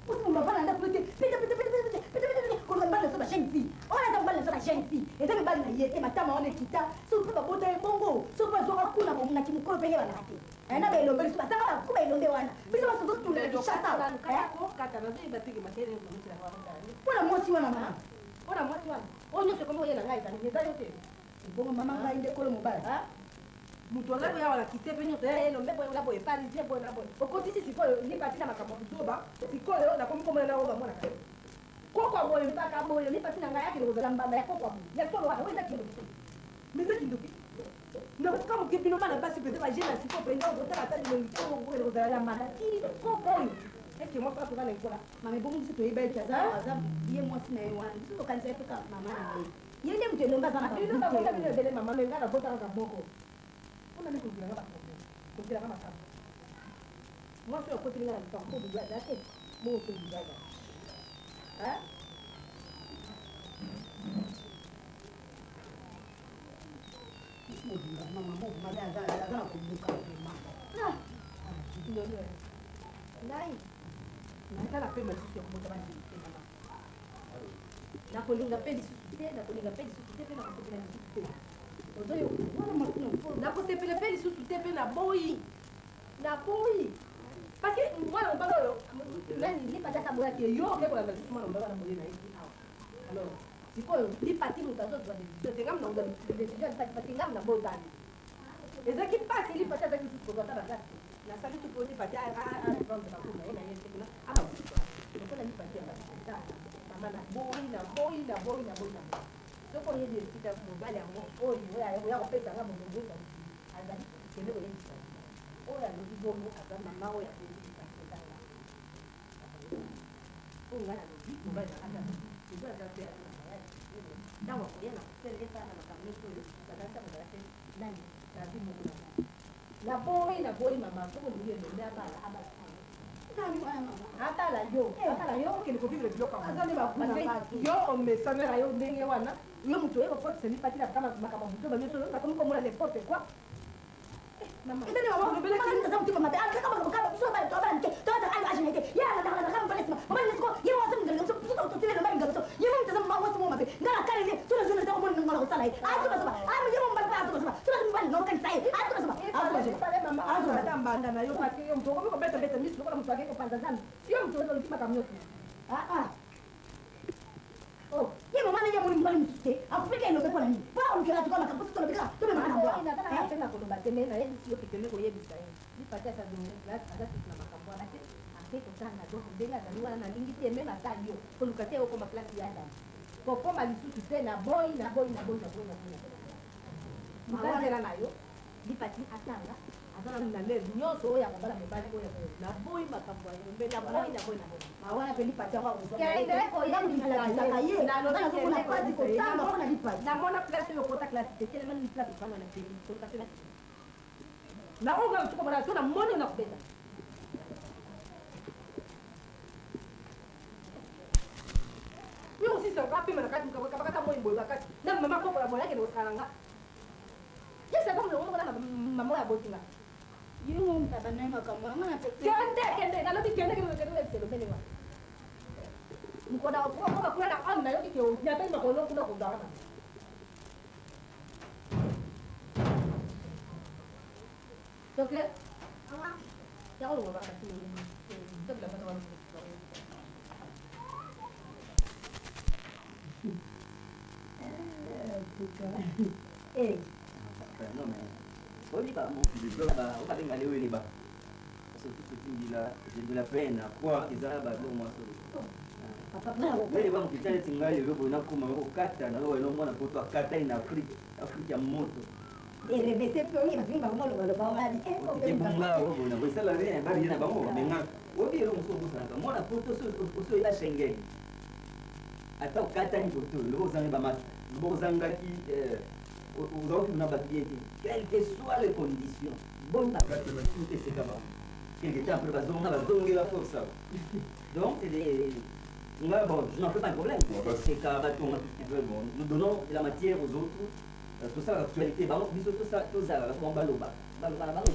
Usi mobafana ndako te pete pete pete pete pete pete pete koluka mibali na biso ba jeune fille wana eza mobali na biso ba jeune fille eza mibali na ye te matama wana ekita soki mpe babota ye bongo soki mpe azwaka kuna na kimokolo mpe yebanaka te Eh, na baelombe biso basanga bakuba elombe wana biso baso tozotunda na Kinshasa Eh, mpona mwasi wana mama mpona mwasi wana oyo nyonso ekomi koyela ngai ezali eza yo te. Bongo mama ngai nde kolo mobali. Moto wana oyo awa kite mpe nyonso ya elombe boye na boye parisien boye na boye okotisi sikoyo lipati na makambo ya buzoba. Sikoyo nakomi komona na oyo bamonaka kokwa boye mpaka boye lipati na ngai akende kozala mbanda ya kokwa boye ya solo wana oyo eza kindoki te. Mais eza kindoki nakoka moke bino bana basi mpenza bajeune na sikoyo mpenza okotala ata bilongi te okokende kozala ya mbanda ti koko oyo eske mwasi wana toza na ekola. Mama ebongo biso toyeba ete aza ye mwasi na ye wana biso tokanisa ye mpe kaka mama na ye ye nde moto elombe aza na bino babota bino ebele mama me ngai nabota kaka moko mpona nini kozwelanga baproblème kozwelanga makambo mwasi oyo akoteli ngai na lipango mpo olingi aza te bongo mpe olingi aza. Mama mama aza na kobuka vraiment. Ngai natala mpe lisusu ya kobota bandimi te mama nakolinga mpe lisusu te nakolinga mpe lisusu te mpe nakosepela lisusu te ozoyoka wana mwasi na nakosepela mpe lisusu te mpe naboyi naboyi parce que mwana mobali oyo nani lipati asa aboyaki yo oke kolanda lisusu mwana mobali wana boye na ye awa. Alors sikoyo lipati moto azozwa décision te ngam nakozwa décision ya lipati parce que ngam nabotani ezalaki mpasi lipati azalaki lisusu kozwa ata bagasi nasali tu mpo lipati areprendre bakoma ye na ye te kuna abakufa lokola lipati ya bato mama naboyi naboyi naboyi naboyi naboyi soki oyebi esika mobali yango oyo oya kopesanga molongo ezali azali kende koyebisa oyo alobi bongo aza mama oyo aboti lipati ezanga oyo ngai nalobi mobali na ngai eza aza te aza na mariage ntango akoya na kosala esala na makambo nyonso oyo bakanisa kozala te nani nazi moko na ngai naboyi naboyi mama soki olingi elombe abala abala abala yo abala yo okende kovivre biloko Aza nde bakuna yango bato. yo omesanela yo ndenge wana yo moto oye kokotisa lipati na kama makambo ya buzoba nyonso nakomi komona n'importe quoi. Mama Eza nde mama aza motima mabe alaka makambo kaka biso bana to bana te to bana age na ye te ye alandaka mobali nsima mobali siko ye mwasi moto biso totile mobali nga biso ye moto aza mwasi mo mabe nga na kale ye moto ake kopanza zambi. Yo moto oluki makambo nyonso. Ah ah. Oh, ye mama na ye amoni mobali mosusu te akufeli elombe mpo na nini? Mpo olukela tuka makambo soki tolobi kaka tomemaka na mbwa. Naza na mpe na koloba te, me nayebisi yo kekende koyebisa ye lipati aza aza susu na makambo wana te, ake kotanga. Donc ndenge azali wana, nalingi te meme ata yo koluka te okoma place ya Adam, kokoma lisusu te. Na boyi, na boyi, na boyi, na boyi, na boyi, na boyi. Nzela na yo lipati atanga, aza na leve nyonso oyo akobala mobali oyo. Naboyi makambo ya mbe, naboyi, naboyi, naboyi. Mawana mpe lipati yango. Kende akozwalakisaka ye, nazomona pasi kotanga mpo na lipati. Namona place oyo okota classe te, telema nini place ofanda na peli koluka te nakonga tukomona so namoni na kobeta yo osisa apema na kati kabakata moi boye bakati na mama kokola boye akende kosala na nga yesaka molongo moko na mama oyo abotinga. Ye ngo bana makambo anga na kende, kende, nalobi kende, kende, kende, kende, elomene wana mokona okoma kuna na homme nayoki ke onyataki makolo kuna kozwaka na donc yango longolaka. Eh. Non mais, oyebi babenga leo eleba, surtout soki mbila, j'ai de la peine à croire eza babiloko mwa solo. Eleba mokita neti ngai lelo boye nakoma kokata na oyo mwana poto akatani na Afrique, Afrique ya moto. Erevese mpe oyo bazingi bango malobaloba wali. Ebunga oyo boye esala rien, barie na bango bamenga. Oyebi eloko mosusu obosanaka, mwana poto osi oyeba Schengen, ata okatani koto loko ozangi bamasta, loko ozangaki ozalaki na bato bien te, quelles que soient les conditions, boni bakatana eseka bango. Quelque temps après bazonga, bazongela force. Donc c'est des nga, bon, je n'en fais pas un problème. C'est qu'à batonga tout ce qu'ils veulent. Bon, nous donnons de la matière aux autres. Tout ça, l'actualité, bango biso tozalaka bango baloba, baloba na bango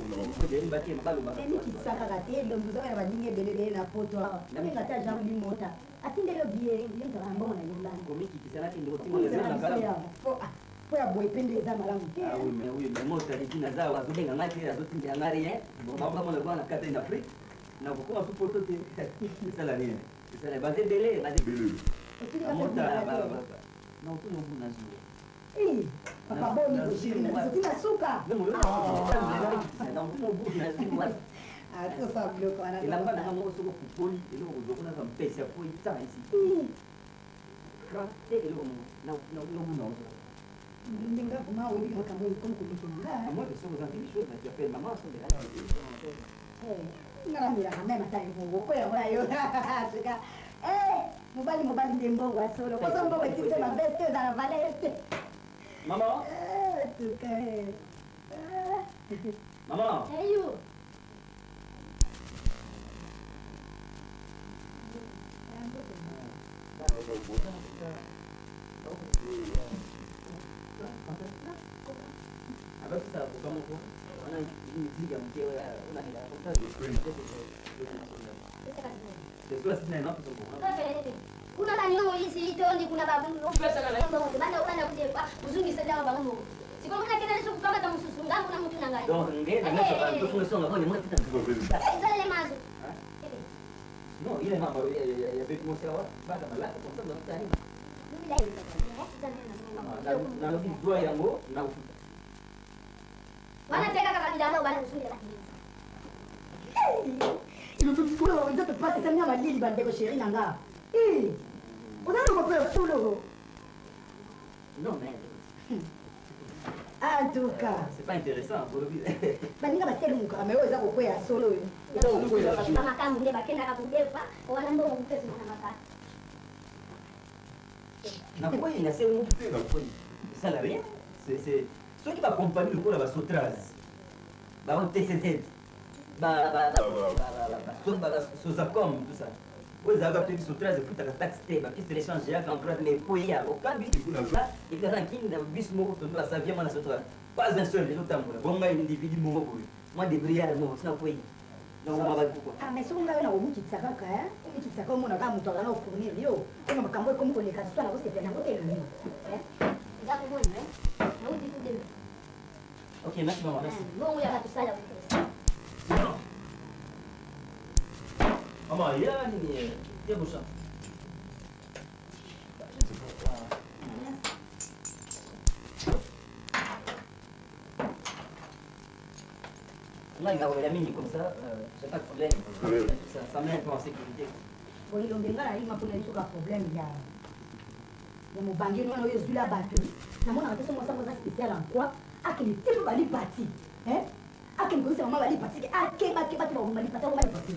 bake baloba. Emikitisa kaka te, elombi ozaka na baninga ebele ebele na poto awa. Obenga ata Jean Limota, atindeli yo biye, ye moto na mbongo na Irlande. Komikitisa nakende kotinga. Po ya boye mpe nde eza malamu te. Ah oui, mais oui, mais moi taliki naza awa, azobenga ngai te, azotindela ngai rien. Bon, bango bamona na kata na Afrique, nakokoma su poto te, esala nini? Esala baza ebele, baza ebele. Mota naotuna obuna zuwa. Papa, boni koshiri na biso tina suka. Tosala biloko wana. Elamba nanga moko soki okupoli eloko kozwa kuna za mpesi ya po ita esi franc te, eloko nobuna ozwa. Ndinga vraiment oyebi makambo oyo komi kolekela nga. Moi, soki oza quelque chose, tu appelles maman. Nga namelaka meme ata ebongo koyango na yo sika. Mobali, mobali nde mbongo ya solo, koso mbongo etindi te, mabeste eza na valeur te. Maman. Tuka. Maman. Eyo. Abakisa avocat moko wana, musique ya moke. Kuna baninga moyisili tondi kuna banda banda kudefa kuzungisa bango moko sikoyo kuna kenda liso kukamata mosusu ngambo na mutu na ngai. Donc nge na nyonso tofunga songa ngo nemona tita. Ezalele mazo. Non, il est mama ya beti mosawa baka malaka comme ça dans nalobi zwa yango na kofuta. Wana te kaka bilamba bana kosungela bato. Nzoto pasi esali na malili. Bandeko, chéri na nga, oza na moko ya solo. Non mais En tout cas, c'est pas intéressant bolobi. Baninga batelemukaka, me oyo eza kokweya solo oyo. Bamakambo nde bakendaka kodefa wana mbongo mopesi na makasi. Nakwei na se mutu te, nakwei esala rien. C'est soki bakompagnie lokola baSotraz, bango TCZ, Sozacom, tout ça oyo ezalaka toyebi, Sotraz efutaka taxe te, bapièces de rechange eyaka en droite, mais ekoya okambi et puis aza na kini na bus moko tondo basavia mwana Sotraz, pas un seul ezotambola bonga individu moko boye mwa débrouillard moko sina kwei. Ah, mais soki ngai na komikitisa kaka, omikitisa omona kaka moto azala ofournir yo mpona makambo ekomi koleka swa na kosepela yango te elongi. Eza komona nauti kudema. Ok, merci maman, merci. Mbongo yaka tosala. Mama, ya nini ya bosha. Là, il va la mine comme ça, j'ai pas de problème. Ça, ça met un peu en sécurité. Boyelombe nga nayima mpona biso ka problème ya ya mobange wana oyo ezwila bato. Namonaka te so mwasi yango aza spécial en quoi akende te mpo balipati akende koyebisa mama balipati ke akebakeba te bakoma lipati akoma lipati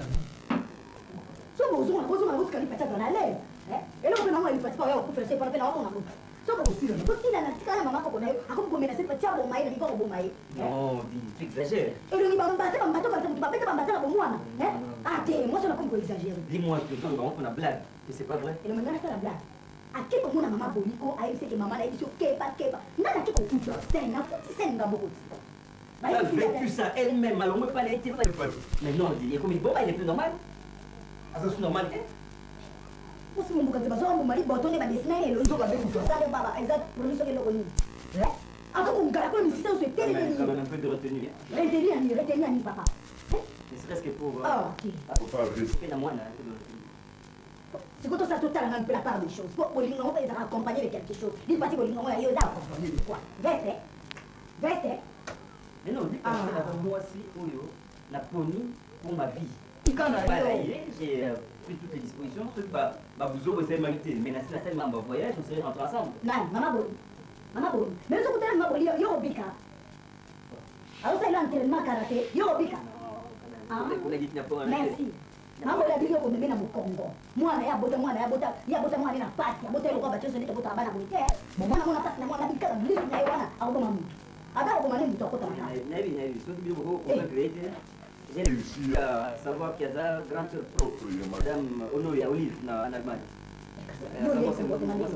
so bozonga bozonga botika lipati azala na l'aise. Eloko mpe nango ya lipati pa oya kokufela so epana mpe na wamona moto so bokosilana bosilana tikala mama koko na yo akomi komenase lipati aboma ye na lingi akoboma ye. Non, dis, tu exagères. Elongi bambata bambata bambata moto babeta bambata na bomwana ate mwasi wana akomi koexagere. Dis-moi que vraiment qu'on a blague, que c'est pas vrai. Elongi nga nasala blague ake komona mama boliko ayebisi eke mama nayebi so keba keba nga nake kokuta scène nakuti scène nga moko ti. Elle a vécu ça elle-même, alors on peut pas l'été. Mais non, il est comme il bon, il est plus normal. Ah, ça c'est normal. Osi momboka te bazwaka mbuma liboto nde badesina ye elongi sale baba eza produit soki eloko nini aza kongala kuna misisa nyonso eteleleli. Quand même un peu de retenue. Hein. Retenu yani retenu yani papa. Ne serait-ce que pour. Ah, ok. Faut pas moi, un peu de retenue. Sikoyo tosala totala ngai mpe la part des choses po bolingo yango mpe ezalaka accompagné de quelque chose. Lipati bolingo yango ya yo eza accompagné de quoi? Veste veste. Mais non, dis parce que la moi si oyo la poni pour ma vie. Ikana yo. J'ai pris toutes les dispositions, ceux ba ba vous aurez mais la salle m'a voyage, on serait rentrés ensemble. Nani mama boni mama boni mais sokutana mama boni yo obika aosalela entraînement karaté yo obika. Merci. Mama oyo abiki okomeme na mokongo mwana ye abota mwana ye abota ye abota mwana ye na pasi abota ye lokola bato nyonso nde tobotaka bana boye te mwana mona pasi na mwana abikaka lisu na ye wana akoboma motu ata akoboma nde motu akota makasi. Nayebi nayebi soki bino boko convaincre ye te. J'ai réussi à savoir qu'il y a un grand pro, Madame Onoya Olive en Allemagne.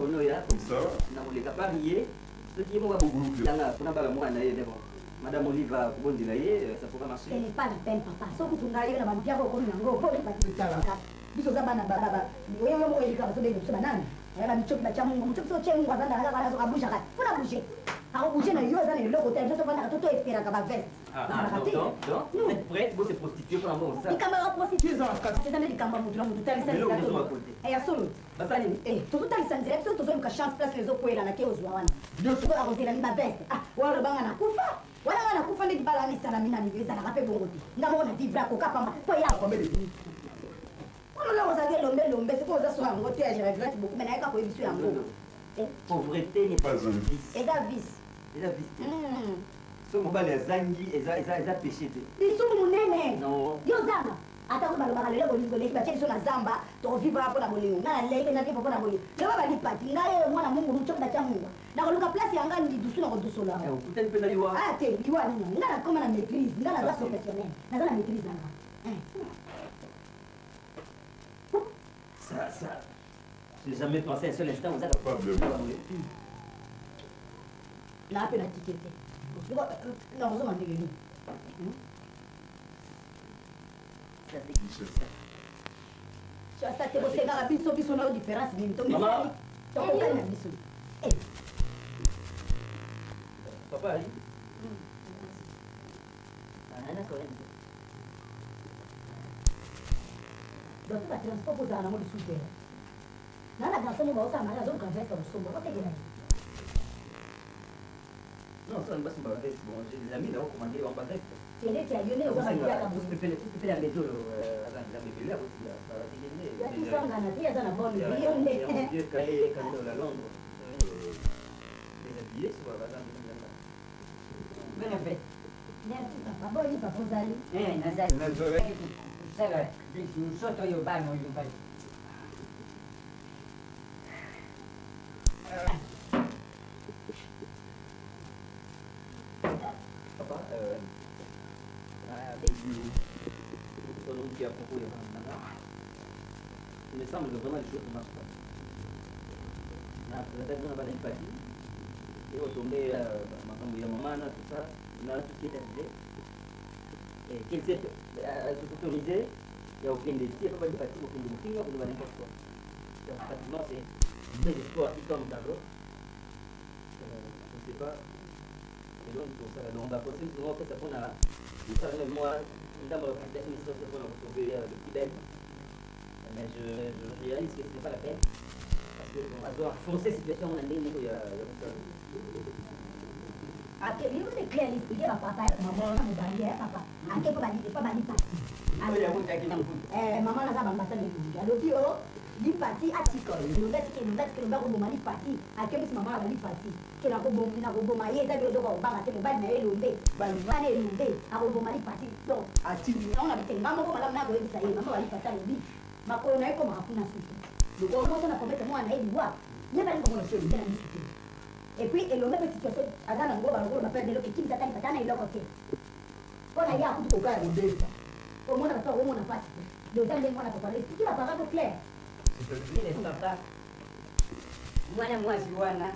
Onoya, nakoleka Paris ye soki ye moko yanga mpona bala mwana ye d'abord. Madame Olive akobondela ye, ça pourra marcher. Ce n'est pas la peine papa. Soki kutu ngai yo na bampiaka okomi nango po biso oza bana oyo moko elika bazobenga biso banani aya bamicoki batya mungu mocoki so otie mungu azandaka kaka azoka bougeaka mpona bouge akobouge na yo eza na eloko te biso tovandaka to toesperaka baveste. Vous êtes prêts, vous se prostituer pour l'amour, ça. Likambo ya prostitue eza nde likambo ya motu na motu talisa nzela ya solo tozotalisa nzela biso tozoluka chance place ezokwela na ke ozwa wana akozelani baveste wana olobanga nakufa wana nga nakufa nde libala wana esalami na niveau ezalaka mpe bongo te nga moko na vivre akoka pamba po ya wana oloko ozalaki elombe elombe sikoyo oza so yango te. Je regrette beaucoup mais nayeka koyebi biso yango. Pauvreté n'est pas un vice. Eza vice. Eza vice te. So mobali azangi eza eza eza péché te. Lisumu monene. Non. Yo zanga ata ko balobaka lelo bolingo eleki batie biso na zamba tokovivre mpona bolingo ngai nalei mpe navivre mpona bolingo lelo balipati ngai oyo mwana mungu mocoki batya mungu nakoluka place ya ngai ndidusu na kodusola. Okutani mpe na liwa. Ah te liwa nini ngai nakoma na maîtrise ngai naza professionnel naza na maîtrise na nga. Ça, ça, j'ai jamais pensé un seul instant aux naa mpe na tike te nakozonga ndenge nini. Asa te bosengaka biso biso na yo différence nini tokokani na biso. Papa ali. Donc batransport kozala nango lisusu te na na garçon moko baosala mari azoluka veste kosomba otekela ye. Non, ça, on va se veste. Bon, j'ai des amis là-haut, commandé en bas veste. Kende tia yo nde oza baliaka. La maison, la maison, ya kisangana te aza na bonne vie yo nde. Vieux cahier, cahier la Londres. Déshabillé, soit, va Bonne fête. Merci papa boni papa ozali. Nazali nazalaki kosala nsoto oyo bana oyo bali. Papa, à propos de Nana, il me semble que vraiment les choses ne marchent pas. Na ba empathie et retombé makambo ya mama na tout ça na tout ce qui est arrivé et qu'elle s'est autorisée ya kokende ti epa balipati kokende kofinga koloba n'importe quoi. Donc pratiquement c'est désespoir qui tombe dans l'eau. Je ne sais pas. Et donc tosala donc baconseil souvent opesa mpona kosala moi ndambo ya mission mpona kosauver le petit Ben. Mais je, je réalise que ce n'est pas la peine. Parce que bon, azo enfoncer situation na ndenge moko ya ya kosala. Ake bino nde clair expliquer ba papa mama na mobali ya papa ake pa bali pa bali pati. Oyo akutaki na mkutu. Eh mama naza bambata elongi alobi o lipati atika elongi atika elongi atika elongi akoboma lipati akebisi mama na balipati ke nakoboma nakoboma ye eza biloko akobanga te mobali na ye elombe bana elombe akoboma lipati donc atindi yango na bite nga moko malamu nakoyebisa ye mama balipati alobi makolo na ye ekomaka kuna suki lokolo moko na promete mwana na ye liwa ye bali komona so elombe na misu te. Et puis elombe pe situation aza na ngo balokolo ba perdre eloko ekimisa ata lipata na eloko te mpo na ye akuti koka ya kodefa omona bato akomona mpasi te donc eza ndenge wana papa explique ba parents clair. Papa mwana mwasi wana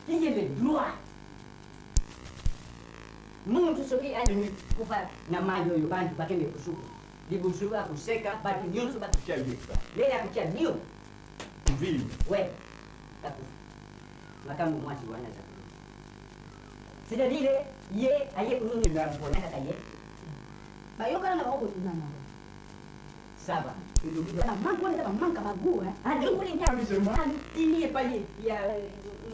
qui est le droit muntu soki alingi kufa na mai oyo bantu bakende kosuku liboso akoseka bato nyonso bakotya ye akotya bio we akufa makambo mwasi wana aza c'est-à-dire ye aye kunini kaka ye bayokana na bango kotunana. Ça va. Ba manque wana eza ba manque ya ba gout hein. Atini epai ya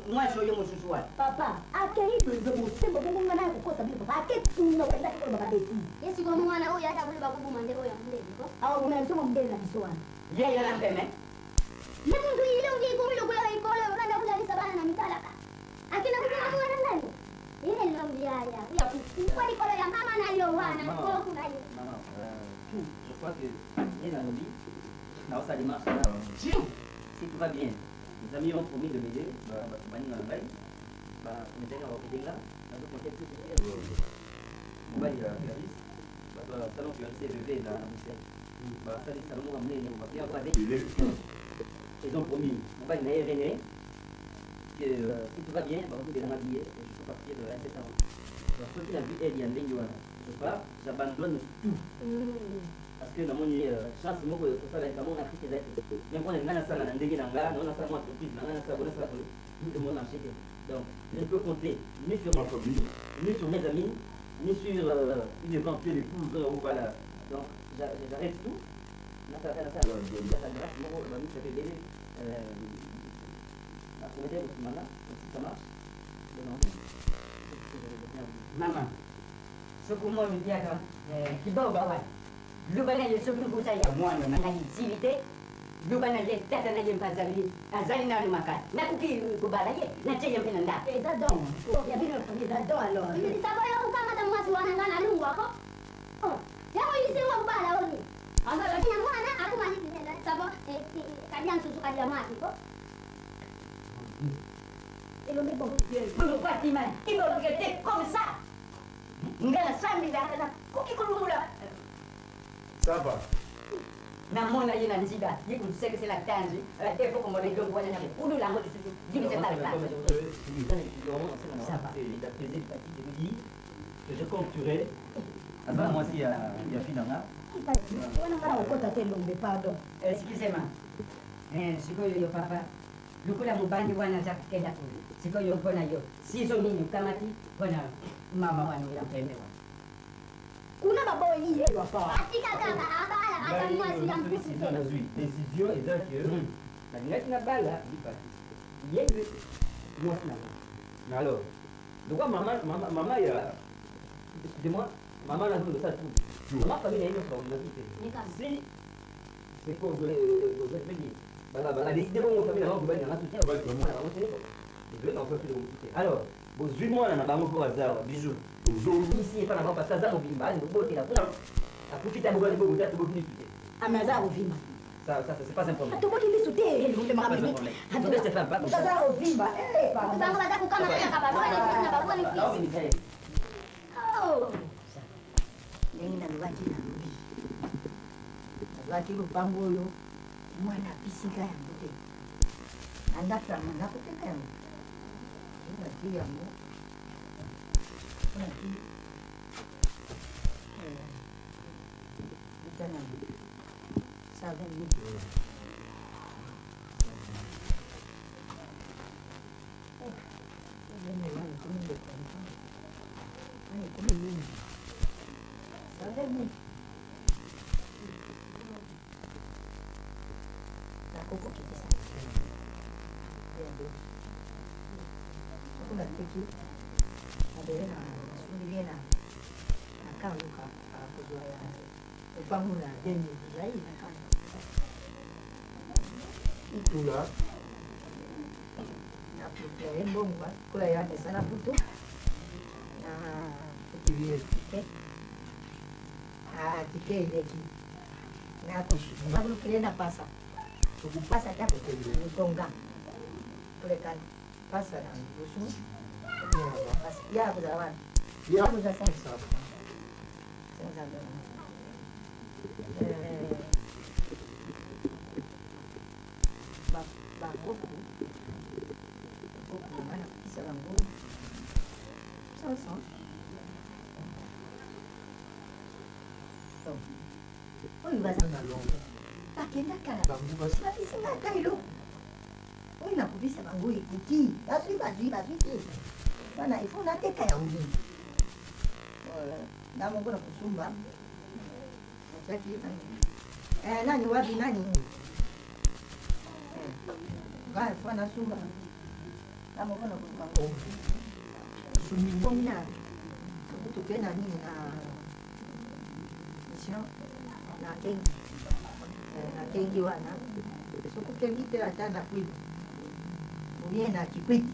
mwasi oyo mosusu wana. Papa akeyi besoin bosembo bongo nga naya kokosa bino papa ake kuna okendaki koloba ba betise. Ye sikoyo mwana oyo aza koloba koboma nde oyo ya mundele ko. Awa bomela biso mwa mundele na biso wana. Ye ya na mpeme. Ye muntu ilongi ekomi lokola ekolo banda kolalisa bana na mitalaka. Akenda koboma mwana nani? Ye elongi ya ya ya kufa likolo ya mama na yo wana koko na yo. Maman, euh, je crois que ye nalobi naosala démarche na si tout va bien. Les amis ont promis de m'aider, bato baninga na ngai bakometaki na bakoede nga nazokonte plus mobali ya Clarisse, bato ya salon Clarisse eleve na Bruxelles basali salon moko ya monene bape. Ils ont promis mobali na ye René que si tout va bien bakokobela nga billet et je peux partir incessamment. Donc soki nazwi aide ya ndenge wana, je pars, j'abandonne tout parce que namoni chance moko kosala likambo na Afrique eza te. Même mpona ngai nasala na ndenge na nga, nasala mwa entreprise na ngai, nasala boye, nasala boye, tout le monde marché te. Donc je ne peux compter ni sur ma famille, ni sur mes amis, ni sur une éventuelle épouse ou voilà. Donc j'arrête tout, nasala nasala grâce moko bamisaka ebele bakomete kosima nga. Si ça marche. Mama soki omoni tiaka kiboba wana loba na ye soki mposa ya mwana na ngai esili te, loba na ye tata na ye mpe azali azali nano makasi, nakoki kobala ye, natie ye mpe na ndako. Eza don ya bino famille, eza don alors. Lisabo ya kokamata mwasi wana nga nalungwa ko. Oh, yango lisengo kobala oni. Azalaki na mwana akoma sabo kadia nsusu kadia mwasi ko. Elombe bon. Fatima, il me regrettait comme ça. Nga nasambelaka nakoki kolongola. Ça va. Namona ye na nzila ye kosekesela tanzi te fo komona elongo wana na kokulula yango lisusu divise par quatre. Ça va. Que je compturais aza mwasi ya ya fille na nga. Wana nga na kokota te elombe, pardon. Excusez-moi. Sikoyo yo papa lokola mobandi wana aza kokenda kuna sikoyo mpona yo sizo nini okamati mpona mama wana oya mpembe wana? Kuna baboyi ye. Atika kaka abala ata mwasi ya mpusu décision te. Nazwi décision eza ke nalingaki nabala lipati ye nde mwasi na nga. Alors lokwa mama mama mama ya, excusez-moi, mama nazolosala tout mama famille na ye nyonso bakolingaki te. Si c'est coordonné, je veux dire badécide bongo famille na bango kobali nanga soutien mwana bango te, désolé na ofa fili. Alors bozwi mwana na bango mpo aza awa bijou isi epa na bango parce que aza mobimba ali bobotela kuna akufi ta bobali bobota toboki misu te. Ame aza kovimba. Ça, c'est pas un problème. Toboki misu te elombe. Pas un problème. Stéphane, pas aza kovimba. Bango baza kokamata kaka babwani na babwani. Oh. Ndenge nalobaki, nalobi nazwaki lopango oyo mwana apisika yango te na ndako yango, nakoteka yango nati yango nati eza na 120 000. Ekomi mingi, 120 000. Bakoko kitisa. Soki nateki mabele na nasumbi ye na na kanluka kozwa ya lopango na 2000 ezali na kanluka. Itula. Na ye mbongo kola ya mesana putu na tike tike eleki nakulukile na pasa pasa ta lutonga kulekana pasa na lusu ya kozala wana ya kozala 500 bakoko bakoko nga nakokisa bango 500. Oyo baza bakenda kala, babisinga ata eloko oyo nakobisa bango ekoki. Bazwi, bazwi, bazwi te wana ifo nateka yango nga moko na kosumba. Natiaki nani wapi nani nga ifo nasumba nga moko na kozwa ngo na soki toke na nini na mission na kengi na kengi wana. Soki okengi te, ata na kwilu oye na Kikwiti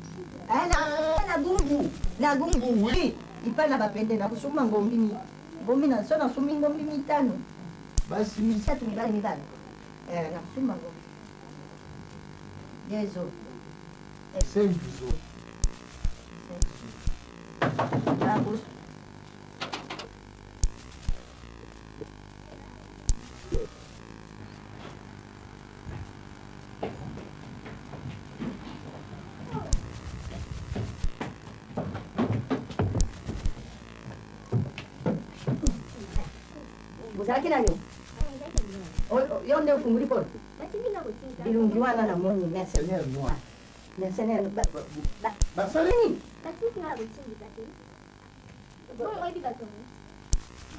na Gungu, na Gungu wi ipa na bapende na kosomba ngombi, ngombi na so nasombi ngombi mitano, basi misato, mibale, mibale na kosomba ngombi yezo. Cinq jours. Ozalaki na yo, yo nde ofunguli porte. Bilungi wana namoni mercenaire noir, mercenaire. Basali nini?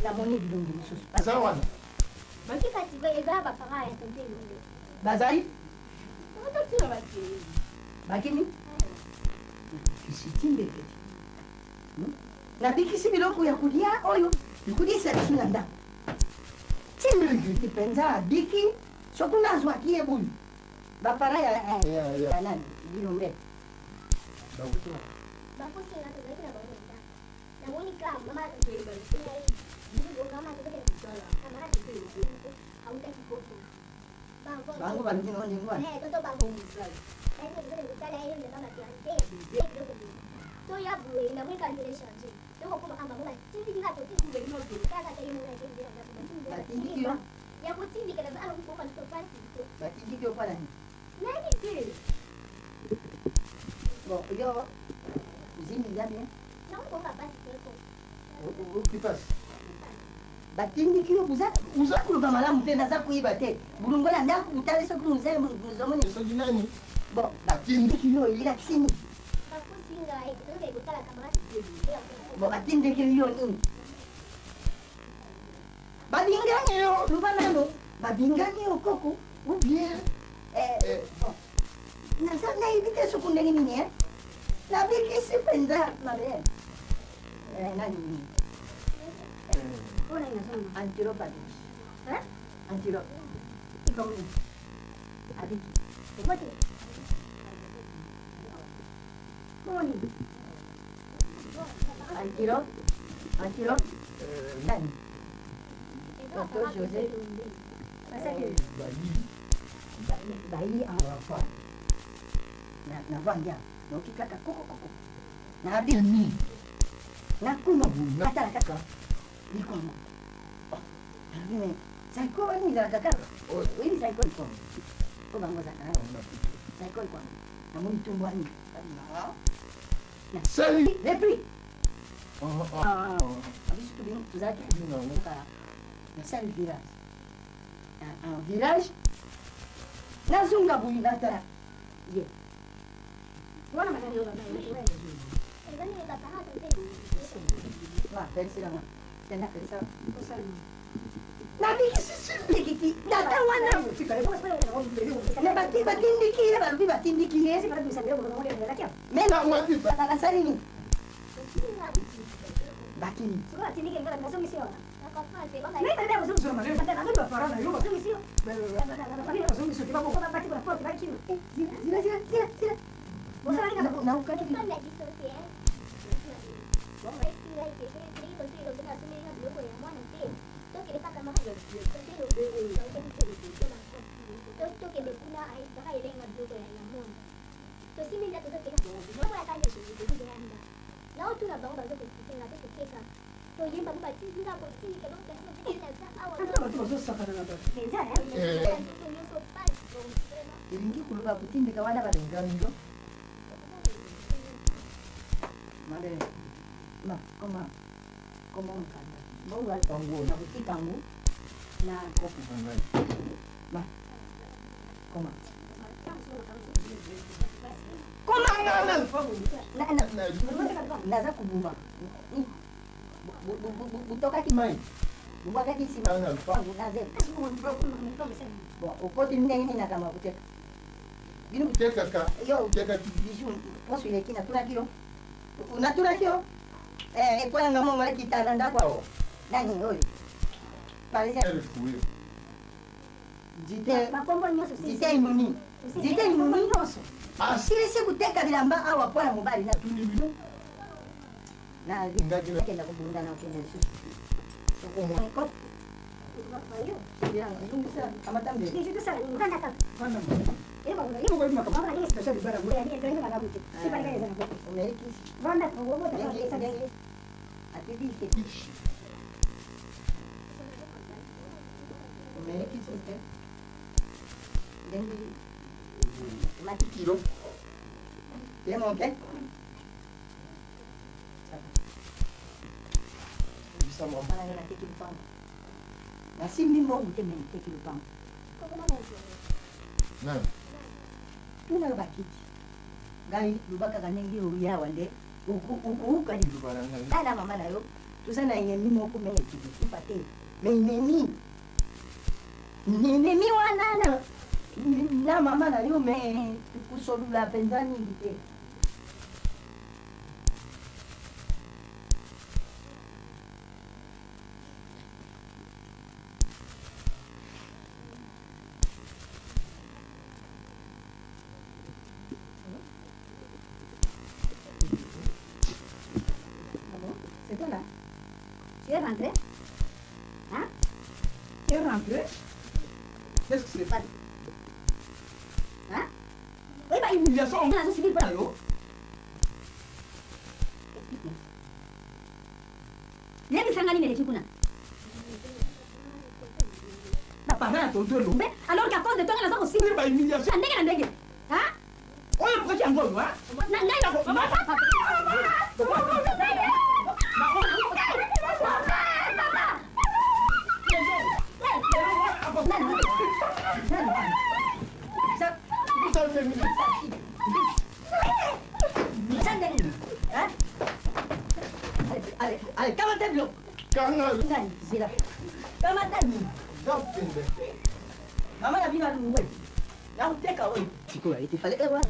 Namoni bilungi mosusu. Eza wana. Bazali bakimi timbeketi. Nabikisi biloko ya kolia oyo ekolisa biso na ndako. Timbeketi mpenza abiki. Soki nazwaki ye boye, bapara ya nani, bilombe. Bango balobi ngo ndenge wana. Batindiki yo, batindiki yo mpona nini? Bon, yo zimi eza bien. Okipasi. Batindiki yo, oza koloba malamu te. Naza koyeba te bulongo na ndako butali soki mozomoni. Soki nani? Bon, batindiki yo elakisi nini? Bon, batindiki yo nini? Babingani yo, loba nano, babingani yo koko ou bien? Bon, naza nayebi te soki ndenge nini. Nabikisi mpenza mabe nani, antilope abiki, antilope abiki. Antilope, antilope nani, Docteur José bayi navandi awa, noki kaka kokokoko nabi nakuma natala kaka likongo. Nalobi me saiko wani ezalaka kaka, oyebi saiko likongo po bango ozalaka na saiko likongo. Namoni tumbu wani Sali. Lepri biso tozalaki nasali village en village, nazonga boyi natala ye. Nabikisi simbikiti tata wana. Mais batindiki ye, balobi batindiki ye. Mais basali nini? Batindi. Elingi koloba kotindika wana balingamiyo ma koma koma mokanda mbongo na kotika yango na ma koma koma naza kobuma butokaki mai bubwakaki nsima okoti ndenge nini nakambo ya koteka bino yo bijou poso eleki natunaki yo natunaki yo ekwayanga mongo nakita na ndako awa nani oyo parisien jite inuni jite inuni asilisi koteka bilamba awa mpo na mobali nakenda kobunda na okende lisusu. Nasimbi mbongo te, me nateki lopango. Tuna bakiti ngai, loba kaka ndenge oyawa nde okouka tala mama na yo. Toza na enemi moko, me kufa te, me enemi enemi wana na mama na yo, me kosolula mpenza mingi te. C'est toi là? Tu es rentré? Hein? Tu es rentré? Qu'est-ce que c'est? Hein? Oui, bah, humiliation. On a subi pas. Yebisanga nini eleki kuna? Alors qu'à cause de toi, naza kosimba humiliation ndenge na ndenge. Oyo mpoki yango oyo. Na ngai Allez, allez, kamata biloko. Nani, zela. Kamata nini? Mama na bino alungwe. Nakuteka oyo. Sikoyo ete fallait ewa.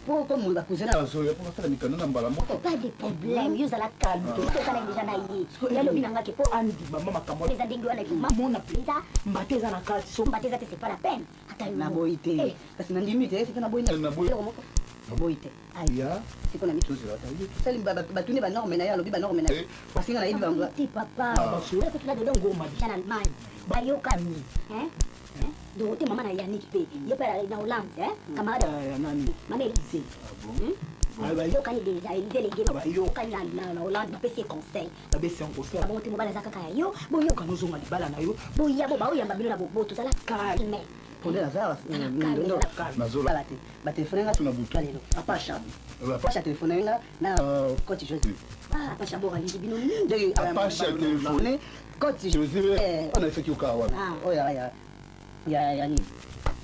Po comme bakuzana. Azoya mpo basala mikanda na mbala moko. Pas de problème, yo ozala calme, tokana deja na ye. Yalobi na nga ke po andima makambo eza ndenge wana mona mpenza mbate eza na kati so mbate eza te, c'est pas la peine. Ata yo naboyi te. Kasi nandimi te, sika naboyi Naboyi. eloko moko. Naboyi te. Ya siko na tosali batuni banorme na ye, alobi banorme na ye. Basinga nayebi bango. Te papa, ekotula dodo ngoma na Allemagne bayokani. Dorothée, mama na Yannick mpe ye mpe na Hollande, camarade nani mama Élysée bayokani déjà. Élysée lenge bayokani na Hollande, bapesi ye conseil. Babesi yango conseil. Bongo te, mobali aza kaka ya yo, boyoka. Ozonga libala na yo. Boya bo baoyamba bino na boboto, ozala calme. Ponde naza Nazola. te, batelefone nga Na butu. lelo apasha Apasha. apasha telefone nga na cote José. Apasha bor alingi bino mingi. Apasha telefone. Cote José ana efeki okaa wana. Oyo ya nini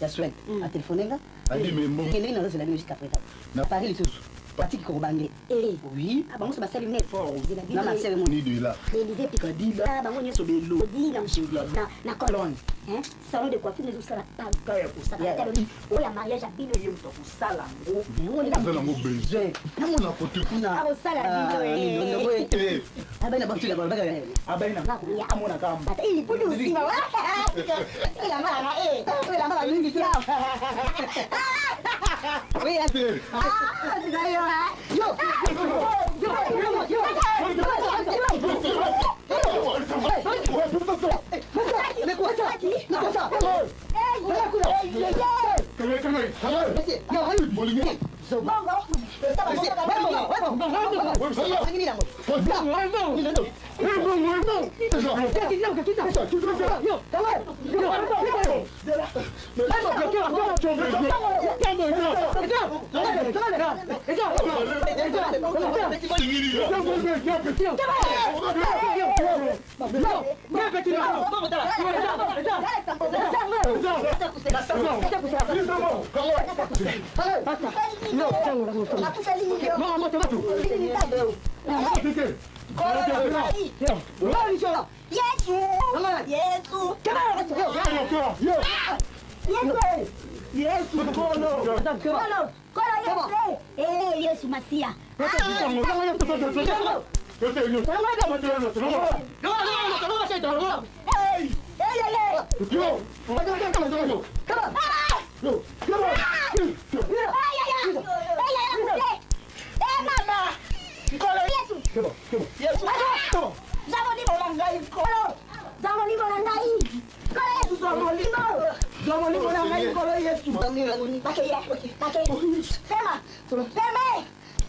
ya Suède atelefone nga. Adi, mais ndenge nazozela bino jusqu'à présent Na- Paris lisusu. Batiki kobange. Eh. Oui. Ah, bango so basali ne Fort. Zela Na Marcel Ni de là. Élysée Kadila. Ah, bango nyonso Sobelo. Odili na Sobelo. na na colonne. Hein? Salon de coiffure ezosala pa Kaya kosala. Saka talo oyo ya mariage ya bino. Ye moto akosala yango. Yango nde Eza nango besoin. Namona Kote kuna. Akosala bino, eh. Eh. Abai na bantu la balobaka. Abai na Nakoya. amona kamba. Ata ili pudi usinga wa. Elamba na eh. Elamba na mingi tia. Oui, Eh. Ah, sikayo ah. yo. Yo. Yo. Mais quoi ça? Mais quoi ça? Yesu Masia.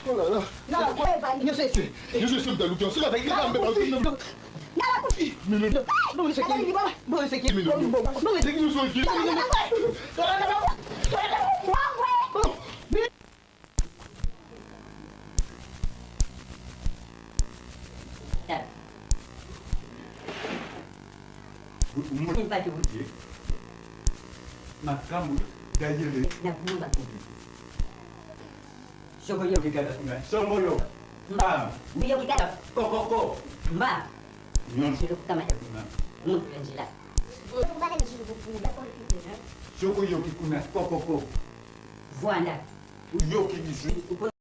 Oh là là. Yesu mtaluki. Sika takika mbe. Makambo dayele. Sokoyo. Songoyo. Mba. Kokoko. Mba. Nyonso. Kama. Muntu njila. Soko yoki kuna kokoko. Vwanda. Yoki bisu.